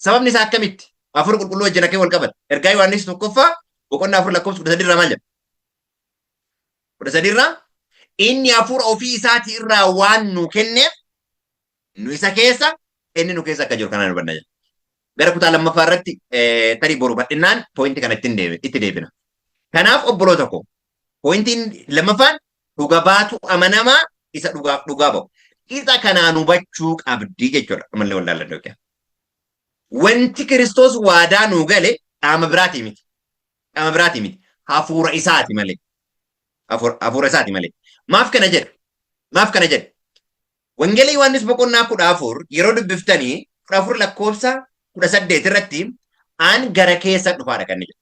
Sababni isaa akkamitti? Hafuura qulqulluu wajjin akka wal qabata. Ergaa Yohaannis tokkoffaa boqonnaa 4 lakkoofsa 13 irraa maal jedha? 13 irraa, "Inni hafuura ofii isaatii irraa waan nu kenneef, nu isa keessa, inni nu keessa akka jiru kanaan hubanna" jedha. Gara kutaa lammaffaa irratti tarii boru bal'inaan pointii kana itti deebina. Kanaaf obboloota koo, pointiin lammaffaan dhuga baatu amanamaa isa dhugaaf dhugaa ba'u. Isa kanaan hubachuu qabdi jechuudha. Amallee wallaalladhu yookiin. Wanti Kiristoos waadaa nuu gale qaama biraatii miti. Qaama biraatii miti. Hafuura isaati malee. Hafuura isaati malee. Maaf kana jedha? Maaf kana jedha? Wangeela Yohaannis boqonnaa 14 yeroo dubbiftanii, 14 lakkoofsa 18 irratti, "An gara keessan dhufaadha" kan inni jedhu.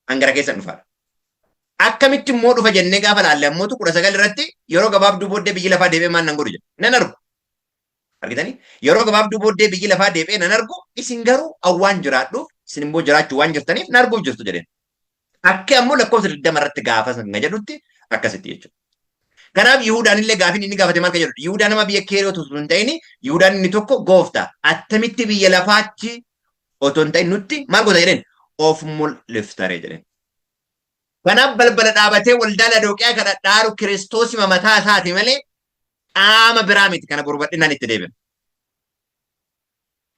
An gara keessan dhufaadha. Akkamitti immoo dhufa jennee gaafa laalle ammootu 19 irratti, "Yeroo gabaabduu booddee biyyi lafaa deebi'ee maal nan godhu?" jedha. Nan argu. Argitanii? "Yeroo gabaabduu booddee biyyi lafaa deebi'ee nan argu, isin garuu an waan jiraadhuuf, isin immoo jiraachuu waan jirtaniif na arguuf jirtu" jedheen. Akka ammoo lakkoofsa 20 irratti gaafa sana jedhutti akkasitti jechuudha. Kanaaf Yihudaan illee gaafiin inni gaafate maal kan jedhu? Yihudaan nama biyya Keeriyoot osoo hin ta'in, Yihudaan inni tokko, "Gooftaa, attamitti biyya lafaatti otoo hin ta'in nutti maal goota jedheen, of mul'iftaree jedheen. Kanaaf balbala dhaabatee waldaa Ladooqiyaa kana dhaaru Kiristoosima mataa isaati malee qaama biraa miti. Kana boru bal'inaan itti deebina.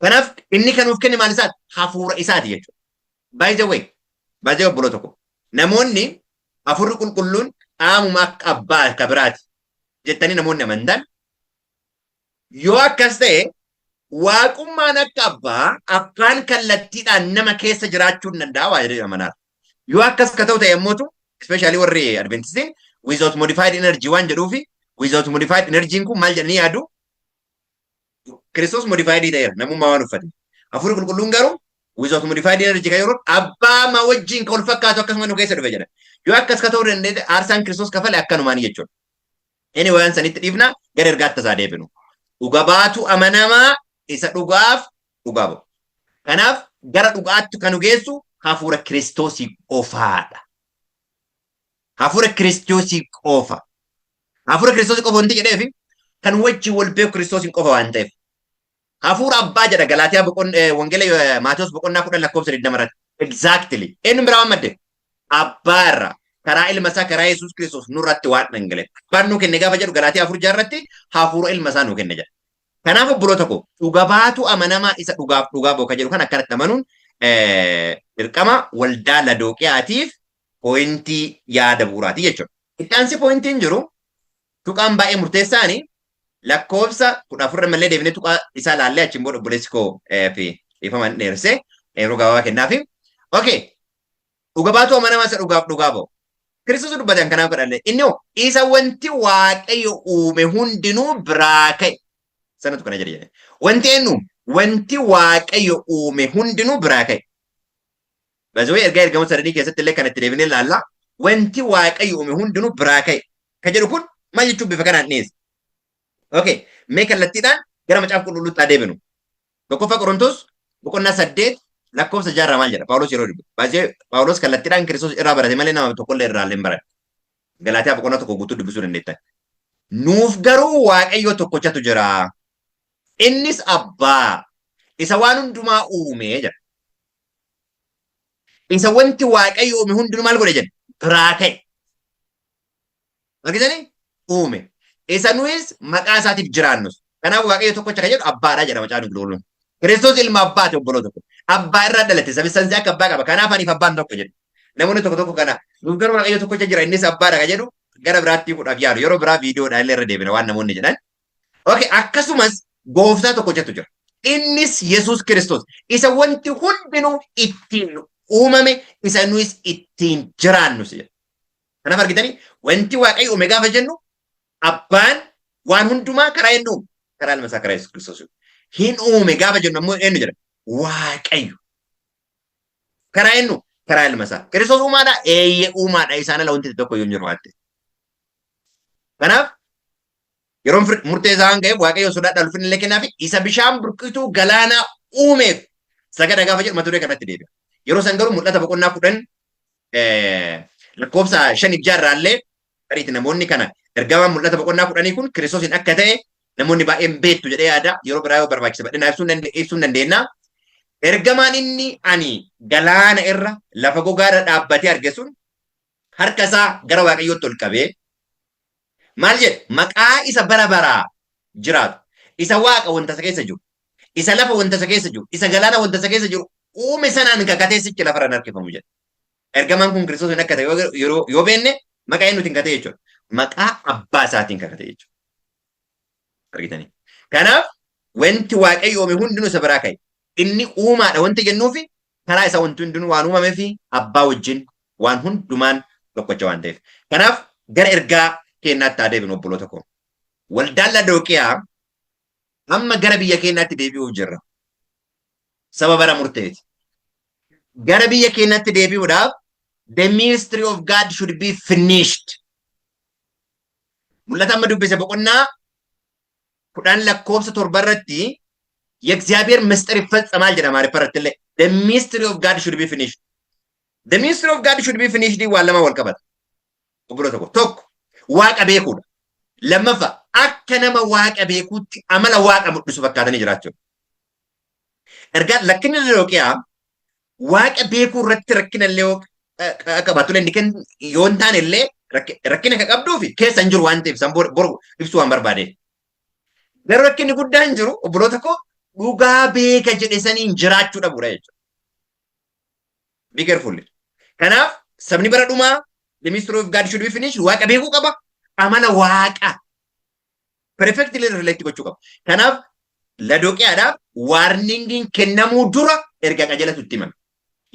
Kanaaf inni kan nuuf kenne maal isaati? Hafuura isaati jechuudha. By the way, by the way, obboloo tokko, namoonni hafuurri qulqulluun qaamuma akka abbaa akka biraati jettanii namoonni amantan, yoo akkas ta'e waaqummaan akka abbaa afaan kallattiidhaan nama keessa jiraachuu hin danda'a waa jedhee amanaara. Yoo akkas ka ta'u ta'e ammootu, especially warri Adventistiin without modified energy waan jedhuufi, without modified energy kun maal jedhanii yaadu? Kiristoos modified ta'eera namummaa waan uffate. Hafuurri qulqulluun garuu without modified energy kan yeroo abbaa ma wajjin kan wal fakkaatu akkasuma nu keessa dhufe jedha. Yoo akkas ka ta'uu danda'e, aarsaan Kiristoos kafale akkanumaan jechuudha. Anyway, waan sanitti dhiifna, gara ergaatti tasaa deebinu. Dhuga baatu amanamaa isa dhugaaf dhugaa ba'u. Kanaaf gara dhugaatti kan nu geessu hafuura Kiristoosii qofaadha. Hafuura Kiristoosii qofa. Hafuura Kiristoosii qofa wanti jedheefi kan wajjin wal beeku Kiristoosiin qofa waan ta'eef. Hafuura abbaa jedha Galaatiyaa boqon wangeela Maatewos boqonnaa 10 lakkoofsa 20 irratti. Exactly. Eenyuun biraa waan madde? Abbaa irraa karaa ilma isaa, karaa Yesuus Kiristoos nurratti waan dhangala'e. Abbaan nuu kenne gaafa jedhu Galaatiyaa 4 irratti hafuura ilma isaa nuu kenne jedha. Kanaaf obboloota koo, dhuga baatu amanamaa isa dhugaaf dhugaa ba'u kan jedhu kan akkanatti amanuun dirqama waldaa Ladooqiyaatiif pointii yaada bu'uuraati jechuudha. Itti aansee pointiin jiru, tuqaan baay'ee murteessaani, lakkoofsa 14 mallee deebinee tuqaa isaa laallee achiin booda obboleessi koo fi dhiifama dheeressee yeroo gabaabaa kennaafi. Okay. Dhuga baatu amanamaa isa dhugaaf dhugaa ba'u. Kiristoos dubbatan kanaaf kadhanne. Inni hoo isa wanti Waaqayyo uume hundinuu biraa ka'e. Sanatu kana jedhe jedhe. Wanti eenyu? Wanti Waaqayyo uume hundinuu biraa ka'e. Bazawee ergaa ergamoota sadanii keessatti illee kan itti deebinee ilaalla. Wanti Waaqayyo uume hundinuu biraa ka'e. Kan jedhu kun maal jechuun bifa kanaan dhiyeesse? Okay. Mee kallattiidhaan gara macaafa qulqulluutti haa deebinu. Tokkoffaa Qorontos boqonnaa 8 lakkoofsa 6 maal jedha? Phaawulos yeroo dubbisu. Baay'ee Phaawulos kallattiidhaan Kiristoos irraa barate malee nama tokkollee irraa illee hin baranne. Galaatiyaa boqonnaa 1 guutuu dubbisuu dandeettan. Nuuf garuu Waaqayyo tokkochatu jira. Innis Abbaa isa waan hundumaa uume jedha. Isa wanti Waaqayyo uume hundinuu maal godhe jedha? Biraa ka'e. Argitanii? Uume. Isa nuyis maqaa isaatiif jiraannus. Kanaaf Waaqayyo tokkocha kan jedhu abbaadha jedha macaafni qulqulluun. Kiristoos ilma abbaati, obboloo tokko. Abbaa irraa dhalate, sabistansi akka abbaa qaba. Kanaaf aniif abbaan tokko jedhu. Namoonni tokko tokko kana nuuf garuu Waaqayyo tokkocha jira, innis abbaadha kan jedhu gara biraatti fudhaaf yaalu. Yeroo biraa viidiyoodhaan illee irra deebina waan namoonni jedhan. Okay, akkasumas gooftaa tokkochatu jira. Innis Yesuus Kiristoos. Isa wanti hundinuu ittiin uumame, isa nuyis ittiin jiraannus jedha. Kanaaf argitanii, wanti Waaqayyo uume gaafa jennu abbaan waan hundumaa karaa eenyu uume? Karaa ilma isaa, karaa Yesuus Kiristoos. Hin uume gaafa jennu ammoo eenyu jedha? Waaqayyo. Karaa eenyu? Karaa ilma isaa. Kiristoos uumaadha? Eeyyee, uumaadha. Isaan ala wanti tokko iyyuu hin jiru waan ta'eef. Kanaaf yeroon murtee isaa waan ga'eef Waaqayyo sodaadhaan ulfinni illee kennaafi, isa bishaan burqituu galaanaa uumeef sagada gaafa jedhu mata duree kanatti deebi'a. Yeroo san garuu mul'ata boqonnaa 10 lakkoofsa 5 6 irraallee ariiti namoonni kana ergamaan mul'ata boqonnaa 10 kun Kiristoosiin akka ta'e namoonni baay'een beektu jedhee yaada. Yeroo biraa yoo barbaachise bal'inaan ibsuu hin dandeenya. Ergamaan inni ani galaana irra lafa gogaa irra dhaabbatee arge sun harka isaa gara Waaqayyootti ol qabee maal jedhe? Maqaa isa bara baraa jiraatu, isa waaqa wanta isa keessa jiru, isa lafa wanta isa keessa jiru, isa galaana wanta isa keessa jiru uume sanaan kakatee sichi lafarra hin harkifamu jedhe. Ergamaan kun Kiristoosiin akka ta'e yeroo yoo beenne, maqaa eenyuutiin kakate jechuudha? Maqaa abbaa isaatiin kakate jechuudha. Argitanii. Kanaaf wanti Waaqayyo uume hundinuu isa biraa ka'e. Inni uumaadha wanti jennuufi karaa isaa wanti hundinuu waan uumamee fi abbaa wajjin waan hundumaan tokkocha waan ta'eef. Kanaaf gara ergaa keenyaatti haa deebinu, obboloota koo. Waldaan Ladooqiyaa amma gara biyya keenyaatti deebi'uuf jirra. Saba bara murteeti. Gara biyya keenyaatti deebi'uudhaaf the mystery of God should be finished. Mul'ata amma dubbise boqonnaa 10 lakkoofsa 7 irratti የእግዚአብሔር ምስጢር ይፈጸማል jedha Amaariffa irratti illee. The mystery of God should be finished. The mystery of God should be finished waan lama wal qabata. Obbolo tokko tokko Waaqa beekuudha. Lammaffaa, akka nama Waaqa beekuutti amala Waaqa mul'isu fakkaatanii jiraachuudha. Ergaa lakkinni Lodooqiyaa Waaqa beekuu irratti rakkina illee yoo qabaatu illee inni yoo hin taane illee rakkina kan qabduu fi keessa hin jiru waan ta'eef san boru ibsuu waan barbaade. Garuu rakkinni guddaan jiru, obboloota koo, dhugaa beeka jedhe saniin jiraachuu dhabuudha jechuudha. Be careful. Kanaaf sabni bara dhumaa, the mystery of God should be finished, Waaqa beekuu qaba. Amala Waaqa perfectly relate gochuu qaba. Kanaaf Ladoqiyaadhaaf warningiin kennamuu dura erga qajeelatu itti himame.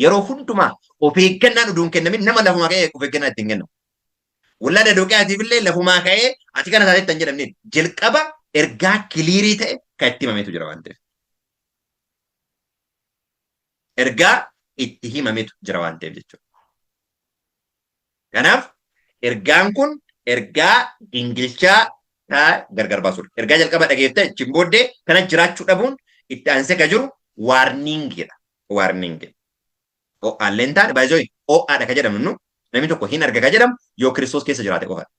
Yeroo hundumaa of eeggannaan utuu hin kennamin nama lafumaa ka'ee of eeggannaa ittiin kennamu. Waldaa Ladoqiyaatiif illee lafumaa ka'ee ati kana taatetti hin jedhamne, jalqaba ergaa clear ta'e kan itti himametu jira waan ta'eef. Ergaa itti himametu jira waan ta'eef jechuudha. Kanaaf ergaan kun ergaa gingilchaa taa gargar baasudha. Ergaa jalqaba dhageeffte, achiin booddee kana jiraachuu dhabuun itti aansee kan jiru warningiidha. Warning. Ho'aallee hin taane baay'ee ho'aadha kan jedhamu, nu namni tokko hin arga kan jedhamu yoo Kiristoos keessa jiraate qofaadha.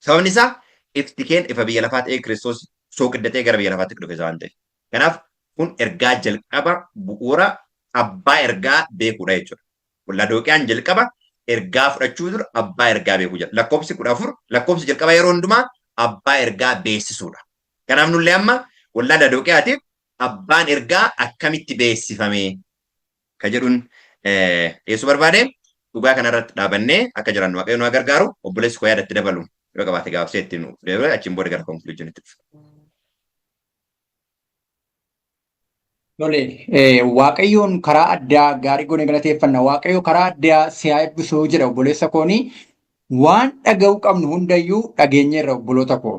Sababni isaa ifti keen ifa biyya lafaa ta'ee Kiristoos sooqiddatee gara biyya lafaatti dhufe waan ta'eef. Kanaaf kun ergaa jalqaba bu'uura abbaa ergaa beekuudha jechuudha. Ladoqiyaan jalqaba ergaa fudhachuu dura abbaa ergaa beekuu jedha. Lakkoofsi 14 lakkoofsi jalqaba yeroo hundumaa abbaa ergaa beeksisuudha. Kanaaf nullee amma waldaa Ladoqiyaatiif abbaan ergaa akkamitti beeksifame ka jedhuun dhiyeessuu barbaade. Dhugaa kanarratti dhaabannee akka jiran Waaqayyo nu gargaaru. Obboleessi koo yaadatti dabalu yoo qabaate gabaabsee itti nu deebi'e, achiin booda gara conclusionitti dhufa. Tole, Waaqayyoon karaa addaa gaarii goone galateeffanna. Waaqayyo karaa addaa si haa eebbisuu jedha obboleessa kooni. Waan dhaga'uu qabnu hundayyuu dhageenyeerra, obboloota koo.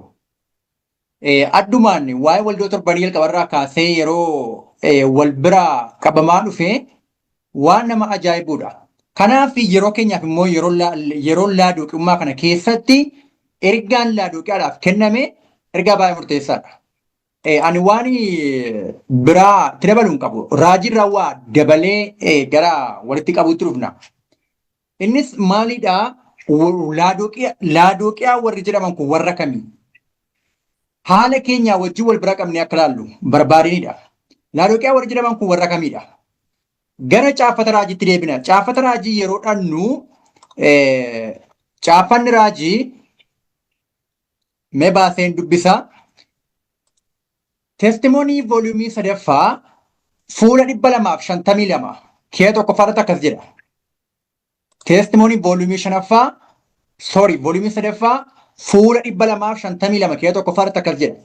Addumaan waa'ee waldaa torbanii jalqabarraa kaasee yeroo wal bira qabamaa dhufe waan nama ajaa'ibudha. Kanaaf yeroo keenyaaf immoo yeroo Laadoqummaa kana keessatti ergaan Laadoqiyaadhaaf kenname ergaa baay'ee murteessaadha. Ani waan biraa itti dabaluu hin qabu. Raajiirraa waa dabalee gara walitti qabuutti dhufna. Innis maalidhaa? Laadoqiyaa warri jedhaman kun warra kamii? Haala keenyaa wajjin wal bira qabnee akka ilaallu barbaadinidha. Laadoqiyaa warri jedhaman kun warra kamiidha? Gara caaffata raajiitti deebina. Caaffata raajii yeroo dhannu, caaffanni raajii mee baaseen dubbisa. Testimony volume sadaffaa fuula 252 kee tokkoffaa irratti akkas jedha. Testimony volume shanaffaa, sorry, volume sadaffaa fuula 252 kee tokkoffaa irratti akkas jedha.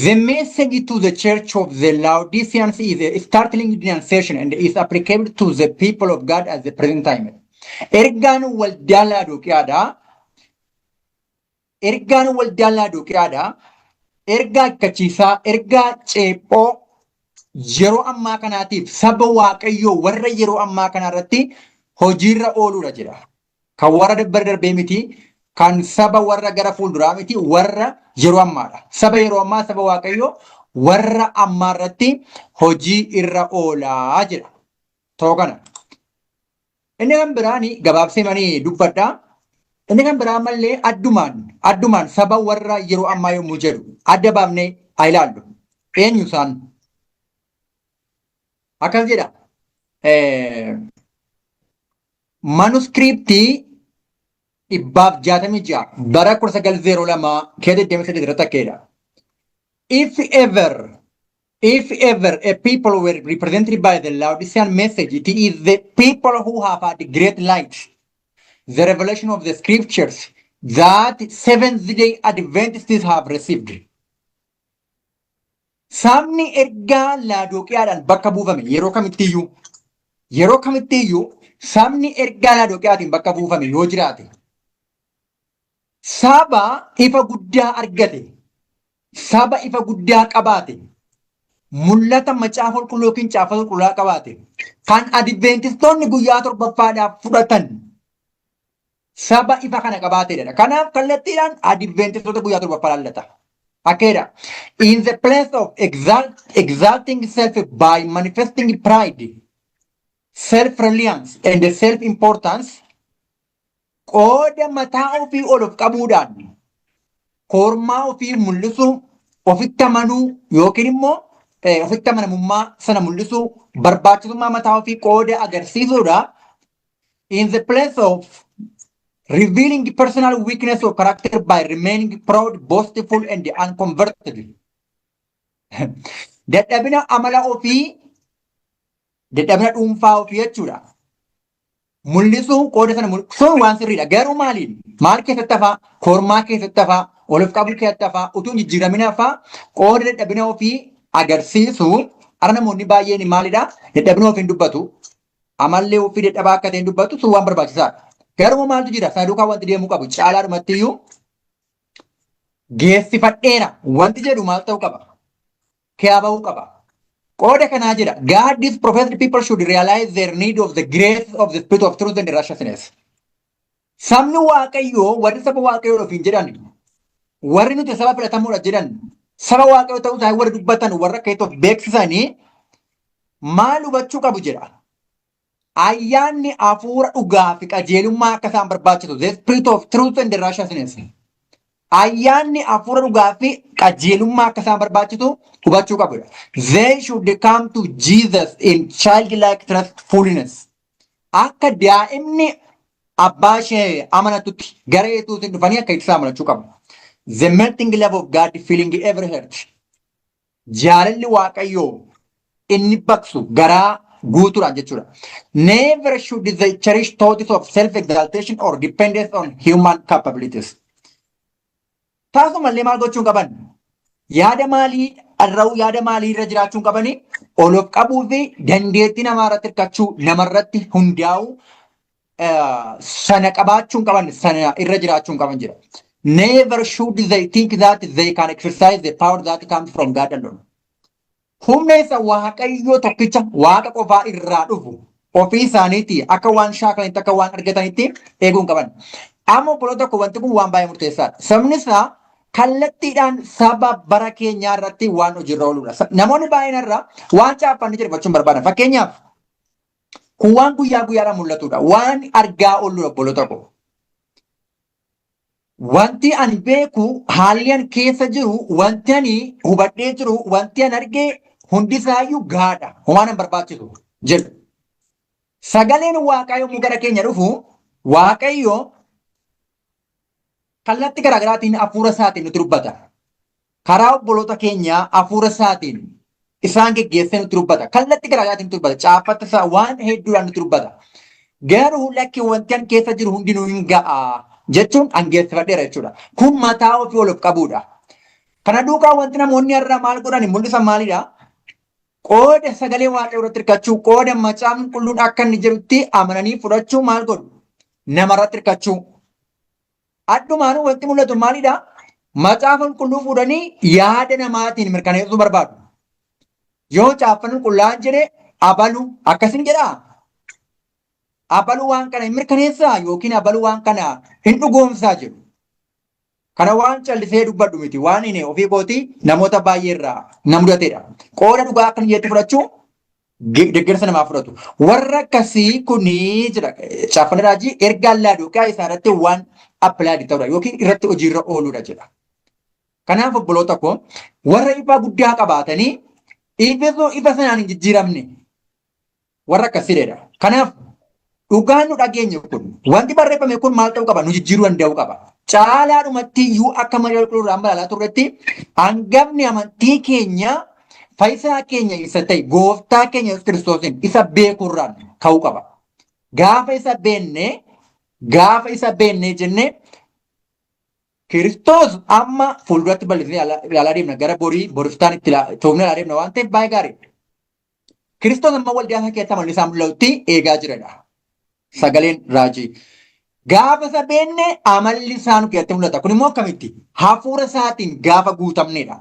"The message to the church of the Laodiceans is a startling denunciation and is applicable to the people of God at the present time." Ergaan waldaa Laadoqiyaadhaa, ergaan waldaa Laadoqiyaadhaa ergaa akkachiisaa, ergaa ceephoo yeroo ammaa kanaatiif saba Waaqayyoo warra yeroo ammaa kana irratti hojiirra ooluudha jedha. Kan warra bara darbee miti, kan saba warra gara fuulduraa miti, warra yeroo ammaadha. Saba yeroo ammaa, saba Waaqayyoo warra ammaa irratti hojii irra oolaa jedha. Ta'uu kana. Inni kan biraan gabaabsee manii dubbadha. Inni kan biraa mallee addumaan saba warra yeroo ammaa yommuu jedhu adda baafnee haa ilaallu. Eenyu isaan? Akkas jedha. Manuscriptii 166 bara 1902 kee 28 irratti akkeedha. If ever a people were represented by the Laodicean message, it is the people who have had great light, the revelation of the scriptures that Seventh-day Adventists have received." Sabni ergaa Laadoqiyaadhaan bakka buufame yeroo kamittiyyuu sabni ergaa Laadoqiyaatiin bakka buufame yoo jiraate, saba ifa guddaa argate, saba ifa guddaa qabaate, mul'ata macaafa qulqulluu yookiin caafa qulqulluu qabaate, kan Adventistoonni guyyaa torbaffaadhaaf fudhatan saba ifa kana qabaateedha. Kanaaf kallattiidhaan Adventistoota guyyaa torbaffaa laallata. Akkeedha. "In the place of exalting self by manifesting pride, self-reliance and self-importance," qooda mataa ofii ol of qabuudhaan kormaa ofii mul'isuu, ofitti amanuu yookiin immoo Ofitti amanamummaa sana mul'isuu, barbaachisummaa mataa ofii qooda agarsiisuudha. In the place of revealing personal weakness of character by remaining proud, boastful and unconverted. Dadhabina amala ofii, dadhabina dhuunfaa ofii jechuudha. Mul'isuu qooda sana sun waan sirriidha. Garuu maaliin? Maal keessatti hafaa? Kormaa keessatti hafaa? Ol of qabuu keessatti hafaa? Utuu hin jijjiiramin hafaa? Qooda dadhabina ofii agarsiisu, har'a namoonni baay'een maalidha? Dadhabina ofii hin dubbatu. Amallee ofii dadhabaa akka ta'e hin dubbatu, sun waan barbaachisaadha. Garuu maaltu jira? Sana duukaa wanti deemuu qabu caalaadhumatti iyyuu geessifadheera wanti jedhu maal ta'uu qaba? Kiyaa bahuu qaba. Qooda kanaa jedha, God's professed people should realize their need of the grace of the Spirit of truth and righteousness. Sabni Waaqayyoo, warri saba Waaqayyoo ofiin jedhan, warri nuti saba filatamuudha jedhan, saba Waaqayyoo ta'uu isaanii warri dubbatan, warra akka of beeksisanii maal hubachuu qabu jedha. Ayyaanni hafuura dhugaa fi qajeelummaa akka isaan barbaachisu, the Spirit of truth and righteousness. Ayyaanni hafuura dhugaa fi qajeelummaa akka isaan barbaachisu hubachuu qabudha. They should come to Jesus in childlike trustfulness. Akka daa'imni abbaa ishee amanatutti gara Yesuusiin dhufanii akka isaa amanachuu qabu. The melting love of God filling every heart. Jaalalli Waaqayyoo inni baqsu garaa guutuudhaan jechuudha. Never should they cherish thoughts of self-exaltation or dependence on human capabilities. Taasumallee maal gochuu hin qaban? Yaada maalii dharra'uu, yaada maalii irra jiraachuu hin qabani? Ol of qabuu fi dandeettii namaa irratti hirkachuu, namarratti hundaa'uu sana qabaachuu hin qaban, sana irra jiraachuu hin qaban jira. Never should they think that they can exercise the power that comes from God alone. Humna isa Waaqayyo tokkicha Waaqa qofaa irraa dhufu ofii isaaniitii akka waan shaakalanitti, akka waan argatanitti eeguu hin qaban. Amma obboloota tokko, wanti kun waan baay'ee murteessaadha. Sabni isaa kallattiidhaan saba bara keenyaa irratti waan hojiirra ooludha. Namoonni baay'een irraa waan caaffanni jedhachuun barbaadan. Fakkeenyaaf, kun waan guyyaa guyyaadhaan mul'atudha. Waan argaa oollu, obboloota koo. Wanti ani beeku, haalli ani keessa jiru, wanti ani hubadhee jiru, wanti ani arge hundisaayyuu gaadha. Homaa nan barbaachisu jedhu. Sagaleen Waaqaa yommuu gara keenya dhufu, Waaqayyo kallattii garaagaraatiin hafuura isaatiin nutti dubbata. Karaa obboloota keenyaa hafuura isaatiin isaan geggeessee nutti dubbata. Kallattii garaagaraatiin nutti dubbata. Caaffata isaa waan hedduudhaan nutti dubbata. Garuu lakki, wanti an keessa jiru hundinuu hin ga'a jechuun angeessifadheera jechuudha. Kun mataa ofii ol of qabuudha. Kana duukaa wanti namoonni har'a maal godhan mul'isan maalidha? Qooda sagalee Waaqayyoo irratti hirkachuu, qooda Macaafni Qulqulluun akka inni jedhutti amananii fudhachuu, maal godhu? Namarratti hirkachuu. Addumaanuu wanti mul'atu maalidha? Macaafa Qulqulluu fuudhanii yaada namaatiin mirkaneessuu barbaadu. Yoo caaffanni qulqullaa'aan jedhe, abalu akkasin jedhaa? Abalu waan kana hin mirkaneessaa yookiin abalu waan kana hin dhugoomsaa jedhu. Kana waan callisee dubbadhu miti. Waan inni ofii kootii namoota baay'ee irraa na mudatedha. Qooda dhugaa akka jetti fudhachuu, deeggarsa namaa fudhatu. Warra akkasii kuni jira. Caaffanni raajii ergaan Laadoqiyaa isaa irratti waan applied ta'udha yookiin irratti hojiirra ooludha jedha. Kanaaf obboloota koo, warra ifa guddaa qabaatanii ifa sanaan hin jijjiiramne warra akkasiidha. Kanaaf dhugaan nu dhageenye kun, wanti barreeffame kun maal ta'uu qaba? Nu jijjiiruu danda'uu qaba. Caalaadhumatti iyyuu akka Macaafa Qulqulluu amma ilaalaa turretti, hangafni amantii keenya fayyisaa keenya isa ta'e gooftaa keenya Yesuus Kiristoosiin isa beekuurraan ka'uu qaba. Gaafa isa beenne jennee, Kiristoos amma fuulduratti bal'isnee ilaalaa deemna, gara borii boriftaan itti toofnee ilaalaa deemna waan ta'eef baay'ee gaariidha. Kiristoos amma waldaa isaa keessatti amalli isaa mul'atutti eegaa jiradha. Sagaleen raajii. Gaafa isa beenne amalli isaa nu keessatti mul'ata. Kun immoo akkamitti? Hafuura isaatiin gaafa guutamnedha.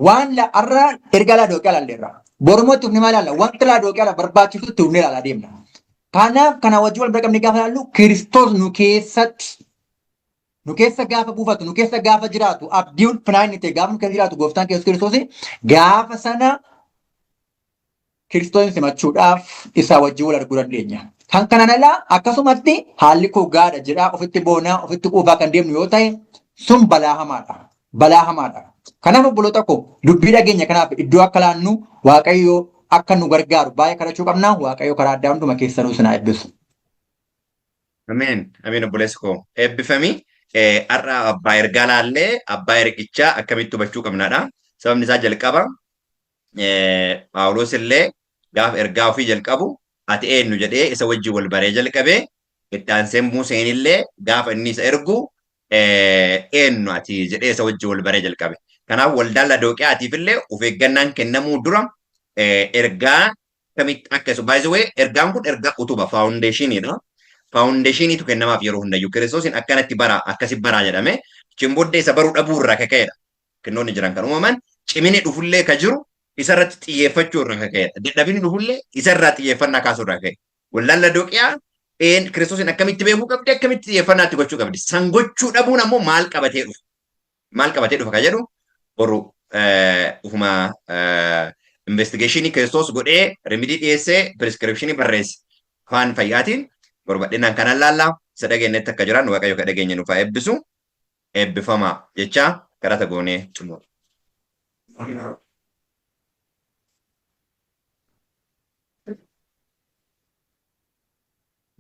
Waan har'a erga Laadoqiyaa ilaalleerra. Borummoo itti fufnee maal ilaalla? Wanta Laadoqiyaa barbaachisu itti fufnee ilaalaa deemna. Kanaaf kana wajjin wal bira qabnee gaafa ilaallu, Kiristoos nu keessatti, nu keessa gaafa buufatu, nu keessa gaafa jiraatu, abdii ulfinaa inni ta'e gaafa nu keessa jiraatu, gooftaan keessa Kiristoos, gaafa sana Kiristoos simachuudhaaf isaa wajjin wal arguu dandeenya. Kan kanaan alaa akkasumatti haalli koo gaadha jedhaa ofitti boonaa, ofitti quufaa kan deemnu yoo ta'e, sun balaa hamaadha. Balaa hamaadha. Kanaaf obboloota koo dubbii dhageenya kanaaf iddoo akka laannu Waaqayyo akka nu gargaaru baay'ee kadhachuu qabna. Waaqayyo karaa addaa hunduma keessanuu isin haa eebbisu. Ameen. Ameen obboleessa koo. Eebbifami. Har'a abbaa ergaa laallee abbaa ergichaa akkamitti hubachuu qabnaadha. Sababni isaa jalqaba Phaawulos illee gaafa ergaa ofii jalqabu ati eenyu jedhee isa wajjin wal baree jalqabee itti aansee Museen illee gaafa inni isa ergu eenyu ati jedhee isa wajjin wal baree jalqabe. Kanaaf waldaan Ladooqiyaatiif illee of eeggannaan kennamuu dura ergaa akkamitti akka isa by the way ergaan kun ergaa utuba faawundeeshiniidha. Faawundeeshiniitu kennamaaf yeroo hundayyuu Kiristoosiin akkanatti baraa akkasi baraa jedhame achiin booddee isa baruu dhabuu irraa kaka'edha. Kennoonni jiran kan uumaman cimini dhufullee ka jiru isarratti xiyyeeffachuu irraa kaka'edha. Dadhabinni dhufullee isarraa xiyyeeffannaa kaasuu irraa kaka'e. Waldaan Ladooqiyaa een Kiristoosiin akkamitti beekuu qabdi akkamitti xiyyeeffannaa itti gochuu qabdi. San gochuu dhabuun ammoo maal qabatee dhufa? Maal qabatee dhufa ka jedhu boru ufuma investigeeshinii Kiristoos godhee remidii dhiyeessee piriskiripshinii barreesse afaan fayyaatiin boru bal'inaan kanan laallaa isa dhageenyetti akka jiraannu Waaqayyo ka dhageenye nuuf haa eebbisu eebbifamaa jechaa kadhata goonee xumura.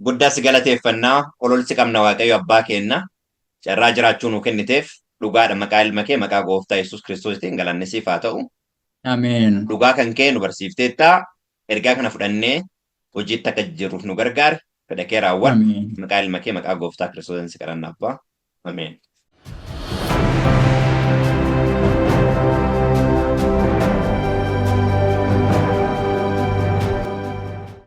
Guddaa si galateeffannaa ol si qabna Waaqayyo abbaa keenna carraa jiraachuu nu kenniteef dhugaadha maqaa ilma kee maqaa gooftaa Yesuus Kiristoositiin galanni siif haa ta'u. Ameen. Dhugaa kan kee nu barsiifteetta ergaa kana fudhannee hojiitti akka jijjiirruuf nu gargaari fedha kee raawwadhu Ameen. maqaa ilma kee maqaa gooftaa Kiristoosiin si kadhanna abbaa. Ameen.